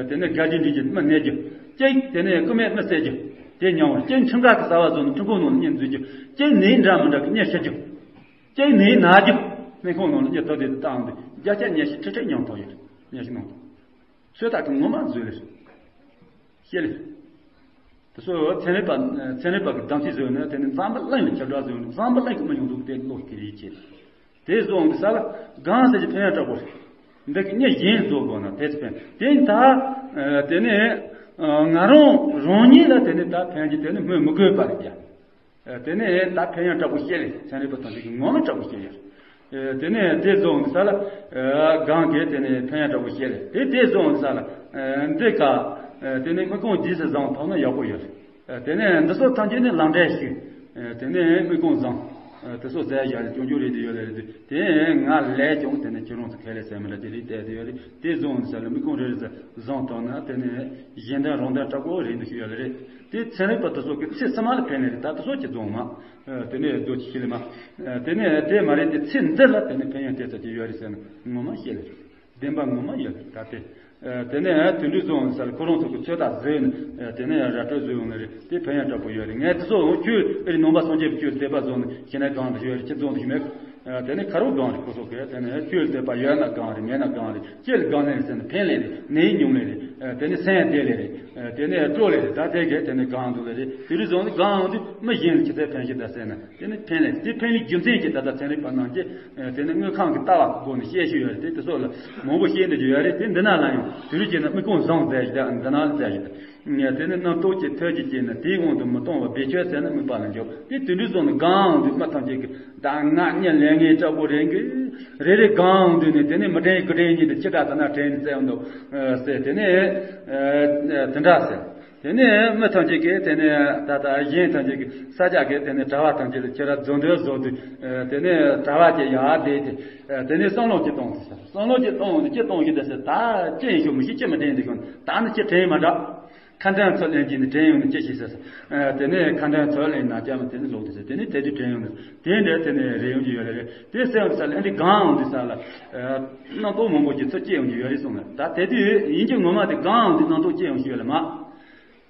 དེ་ནས་དགའ་སྐྱིད་འདྲེན་གྱི་མི་གནས་རྒྱུ། གཅིག་དེ་ནས་རྐུ་མས་མི་བསད་རྒྱུ། དེ་མྱོང་བ། གཅིག་ཁྲིམས་འགལ་གྱི་བྱ་བ་བཟོ་ནས་ཁྲིམས་ཁང་ནང་ལ་མི་འཛུལ་རྒྱུ། གཅིག་ནད་འདྲ་མི་འདྲ་གི་མི་ཤི་རྒྱུ། གཅིག་ནད་ན་རྒྱུ། སྨན་ཁང་ནང་ལ་མི་ཐོ་དེ་བཏང་སྟེ་བརྒྱ་ཆ་ཉི་ཤུ་ཁྲི་ཁྲི་མྱོང་ཐོག་ཡོད། ཉི་ཤུ་ནང་དུ། ཚོད་ལྟ་གི་ངོ་མ་བཟོས་ལེ། ཤེས་ལེ། དེ་ཚོ་ཚན་རིག་པ་ཚན་རིག་པ་གི་གདམ་ཚིག་བཟོས་ནས་དེ་ནི་འཛམ་བུ་གླིང་ལ་ཁྱབ་བསྒྲགས་བཟོས་ནས་འཛམ་བུ་གླིང་གི་མི་ཡོངས་རྫོགས་དེ་ཀློག་གི་རེད་ཅེས། དེ་བཟོ་འོང་གི་ས་ལ་སྒང་ཟེར་གྱི་ཕན་ཡང་དྲག་པོ་རེད། འདི་གི་མྱི་གཞན་བཟོ་དགོས་ན་དེ་ཚོ་ཕན། དེ་ནི་ད་དེ་ནི་ང་རང་རང་ཉིད་ལ་དེ་ནི་ད་ཕན་གྱི་དེ་ནི་སྨོས་མི་དགོས་པ་རེད་ཀྱང་། དེ་ནས་ད་ཕན་ཡང་དྲག་པོ་བཤད་རེད། ཚན་རིག་པ་དང་དེ་གི་ངོ་མ་དྲག་པོ་བཤད་ཡོད། དེ་ནས་དེ་བཟོ་འོང་ས་ལ་སྒང་གི་དེ་ནས་ཕན་ཡང་དྲག་པོ་བཤད་རེད། དེ་དེ་བཟོ་འོང་ས་ལ་འདི་ག་དེ་ནས་མི་ཁོང་རྗེས་སུ་བཟང་ཐོག་ན་ཡག་པོ་ཡོད་རེད། དེ་ནས་འདི་ཚོ་ཐམས་ཅད་ནི་ལག་འབྲེལ་ཞུས། དེ་ནས་མི་ཁོང་བཟང་། དེ་ཚོ་ཟས་བཞག་རེད། སྐྱོན་བརྗོད་རེད་དེ་ཡོད་རེད། དེ་ང་ལས་ཀྱང་དེ་ནས་ཁྱེད་རང་ཚོ་ཁས་ལེན་ཟེར་མི་འདྲ་དེ་རེད་བལྟས་དེ་ཡོད་རེད། དེ་བཟོ་འོང་ས་ལ་མི་ཁོང་རེ་རེ་ཟ། བཟང་བཏང་ན་དེ་ནས་གཞན་དོན་རང་དོན་དྲག་པོ་རེད་འདུག་ཞུ་ཡ་ལ་རེད། དེ་ཚན་རིག་པ་དེ་ཚོ་གི་ཚེ་ཕྱི་མ་ལ་ཕན་ནི་རེད། ད་དེ་ཚོ་ཅི་བཟང་མ། དེ་ནས་རྡོ་ཅི་ཤི་ལི་མ། དེ་ནས་དེ་མ་རེད། དེ་ཚེ་འདི་ལ་དེ་ནས་ཕན་ཡོན་དེ་ཚོ་ཅི་ཡོད་རེད་ཟེར་ན་ངོ་མ་ཤེས་ལེ། བདེན་པ་ངོ་མ་ཡོད་རེད་ད་དེ། དེ་ནས་དེ་འདྲ་བཟོ་འོང་ས་ལ་ཁོ་རང་ཚོ་གི་ཚོད་ལྟ་བཟོས་ནས་དེ་ནས་ར་སྤྲོད་བཟོས་ཡོང་ནི་རེད། དེ་ཕན་ཡོན་དྲག་པོ་ཡོད་རེད། ངས་དེ་ཚོ་འོང་ཁྱོད་ཨེ་རི་ནང་པ་སངས་རྒྱས་པའི་ཆོས་དད་པ་བཟོ་ནས་ཤེས་ན་གང་དུ་ཡོད་རེད། ཁྱེད་ཚོ་འདུག་མེད། དེ་ནི་ཁ་རོག་སྒང་རེད། ཁོ་ཚོ་གིས་དེ་ནི་ཆོས་དད་པ་ཡོད་ན་གང་རེད། མེད་ན་གང་རེད། ཅི་ལ་གང་ལེན་ཟེར་ན་ཕན་ལེན་རེད། ནད་ཉུང་ལེན་རེད། དེ་ནི་སེམས་བདེ་ལེན་རེད། དེ་ནི་སྤྲོ་ལེན་རེད། ད་དེ་གས་དེ་ནི་གང་འདུག་ལེ་རེད། དེ་རིགས་བཟོ་ནི་གང་འདུག་མི་གཞན་ལ་ཅི་ཚད་ཕན་ཞིག་ད་ཟེར་ན་དེ་ནི་ཕན་ལེན། དེ་ཕན་ལེན་རྒྱུ་མཚན་གྱིས་ད་ལྟ་ཚན་རིག་པ་རྣམས་ཀྱིས་དེ་ནི་དངོས་ཁམས་ཀྱི་ལྟ་བ་གི་སྒོ་ནས་བཤད་ཤེས་ཡོད་རེད། དེ་དེ་ཚོ་ལ་མང་པོ་བཤད་འདོད་ཀྱི་ཡོད་རེད། དེ་འདི་ན་ལ་ཡང་དེ་རིགས་བྱས་ན་དམིགས་ཁུངས་བཟང་ཟེར་ཞིག་ད་འདི་ན་ལ་ཟེར་ཞིག་ད། དེ་ནི་རྣམ་རྟོག་གི་ཐོལ་གྱིས་སྐྱེས་ནས་དེའི་དབང་དུ་མི་གཏོང་བར་བེད་སྤྱོད་ཟད་ན་དམིགས་པ་ལ་འཇོག་དེ་དེ་འདྲའི་བཟོ་ནི་གང་འདུག་མི་ཐམས་ཅད་ཀྱིས་ད་ང་གཉིད་ལས་ངན་དྲག་པོ་རེད་གི། རེ་རེ་གང་འདུག་ནས་དེ་ནས་མི་དྲན་དགུ་དྲན་གཉིས་དེ་ཅི་འདྲ་ད་ན་དྲན་ནས་བཙལ་འདུག་ཟེར། དེ་ནས་དེ་འདྲ་ཟེར། དེ་ནས་མི་ཐམས་ཅད་ཀྱིས་དེ་ནས་ད་ལྟ་གཞན་ཐམས་ཅད་ཀྱིས་ས་སྐྱ་གིས་དེ་ནས་གྲྭ་བ་ཐམས་ཅད་ལ་ཁྱེད་རང་རྫུ་འཕྲུལ་བཟོ་དུས་དེ་ནས་གྲྭ་བ་ཅིག་ཡར་བསྡད་དེ་དེ་ནས་བསམ་བློ་ཅིག་གཏོང་དུས་ཟེར། བསམ་བློ་ཅིག་གཏོང་ནས་ཅི་གཏོང་གི་འདུག་ཟེར། ད་ཅི་ཡིན་ཤོག་མི་ཤེས། ཅི་མི་དྲན་འདུག་ཤོག་ད་ནི་ཅི་དྲན་མ་འདྲ། ཁ་འདོན་ཚུར་ལེན་གྱིས་ནི་དྲན་ཡོང་ནི་ཅི་ཞིག་ཟེར། དེ་ནས་ཁ་འདོན་ཚུར་ལེན་ན་ཅག་མ་དེ་ནི་ལོག་དུ་ཟེར། དེ་ནི་དེ་དུས་དྲན་ཡོང་ནི་དེ་འདྲ་དེ་ནས་རེ་ཡོང་གི་ཡོད་ལ་རེད། དེ་སེམས་ས་ལ་འདི་གང་འོང་དུས་ས་ལ་རྣམ་རྟོག་མང་པོ་ཅིག་ཚུར་སྐྱེ་ཡོང་གི་ཡོད་རེད་གསུངས་ལ། ད་དེ་དུས་ཡིན་གྱི་ངོ་མ་དེ་གང་འོང་དུས་རྣམ་རྟོག་སྐྱེ་ཡོང་གི་ཡོད་ལ་མ།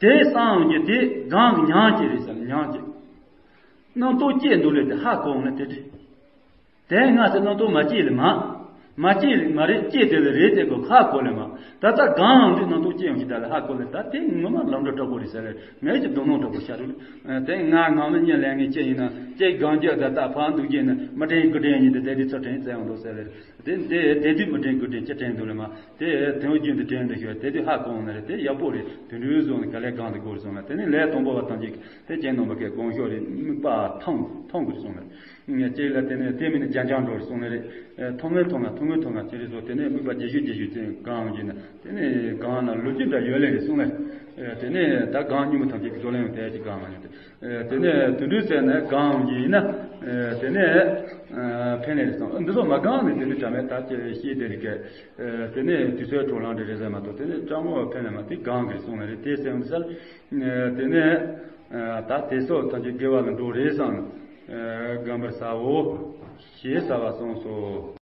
དེ་སང་ཡོང་གི་དེ་གང་གི་མྱང་སྐྱེ་རེད་ཟེར་ལ། མྱང་སྐྱེ། རྣམ་རྟོག་སྐྱེ་འདུག་ལས་དེ་ཧ་གོ་འོང་ལ་དེ་དུས། དེ་སྔ་ས་རྣམ་རྟོག་མ་སྐྱེས་ལ་མ། མ་སྐྱེས་ལ་མ་རེད། སྐྱེས་དེ་ལ་རེད་དེ་གོ་ཧ་གོ་ལ་མ། ད་ལྟ་གང་འདི་རྣམ་རྟོག་སྐྱེ་ཡོང་གི་ད་ལ་ཧ་གོ་ལ། ད་དེ་ངོ་མ་ལམ་འགྲོ་དྲག་པོ་རེད་ཟེར་ལ་ངས་ཀྱི་སྡུག་སྣང་དྲག་པོ་ཤར་རུ། དེ་ང་ངམ་གཉིད་ལས་ངས་ཅི་ཡིན་ན་ཅི་གང་རྒྱུ་ད་ལྟ་ཕར་འདུག་རྒྱུ་ན་མི་དྲན་དགུ་དྲན་ཡིན་དེ་དེ་དུས་ཚོ་དྲན་བཙལ་ཡོང་འདུག་ཟེར་ལ། དེ་དེ་དེ་དུས་མི་དྲན་དགུ་དྲན་ཅི་དྲན་འདུག་ལ་མ། དེ་དེ་འོ་རྒྱུན་དུ་དྲན་འདུག་ཤོད་དེ་དུས་ཧ་གོ་འོང་ན་རེད། དེ་ཡག་པོ་རེད། དེ་འདྲའི་བཟོ་ནས་ག་ལེ་གང་དུ་དགོས་རེད་གསུངས་ལ། དེ་ནི་ལས་དང་པོ་བ་ཐམས་ཅད་དེ་རྒྱན་ནང་པ་གའི་དགོངས་ཞོར་རེད། དམིགས་པ་ཐང་ཐང་དགོས་གསུངས་ལ། ཅིག་ལ་དེ་ནས་དེ་མིན་ནི་རྒྱ་འགྱངས་འགྲོ་རེད་གསུངས་ལ་རེད། ཐུང་ངུ་ཐུང་ང་ཐུང་ངུ་ཐུང་ང་ཅི་རེད་བཟོ། དེ་ནས་དམིགས་པ་རྒྱས་ཞུ་རྒྱས་ཞུ་དེ་གང་ཡིན་ན་དེ་ནས་གང་ན་ལོ་རྒྱུས་འདྲ་ཡོད་ལེ་རེད་གསུངས་ལ། དེ་ནས་ད་གང་སྙིང་པོ་ཐམས་ཅད་ཀྱི་བགྲོ་གླེང་ཡང་དེ་ཅིག་གང་མ་ཡོང་དེ། དེ་ནས་དུད་འགྲོའི་ཚེ་ན་གང་ཡིན་ན། དེ་ནས་ཕན་ལས་རེད་གསུངས། འདི་ཚོ་མ་གང་ནས་དེ་ནས་དྲ་མེད་ད་ཅི་ཤེས་དེ་རིགས་ཀྱི། དེ་ནས་དུས་ཚོད་འཕྲོ་བརླག་འདྲ་རེད་ཟེར་མ་གཏོགས་དེ་ནས་སྤྲང་མོ་ཕན་ལས་མ་དེ་གང་གི་གསུངས་ལ་རེད། དེ་སེམས་སལ། དེ་ནས་ད་དེ་སོགས་ཐམས་ཅད་དགེ་བ་ལ་འགྲོ་རེད་བསམ། དགའ་འབར་ཟའོ། ཞེས་ཟ་བ་གསུངས་སོ།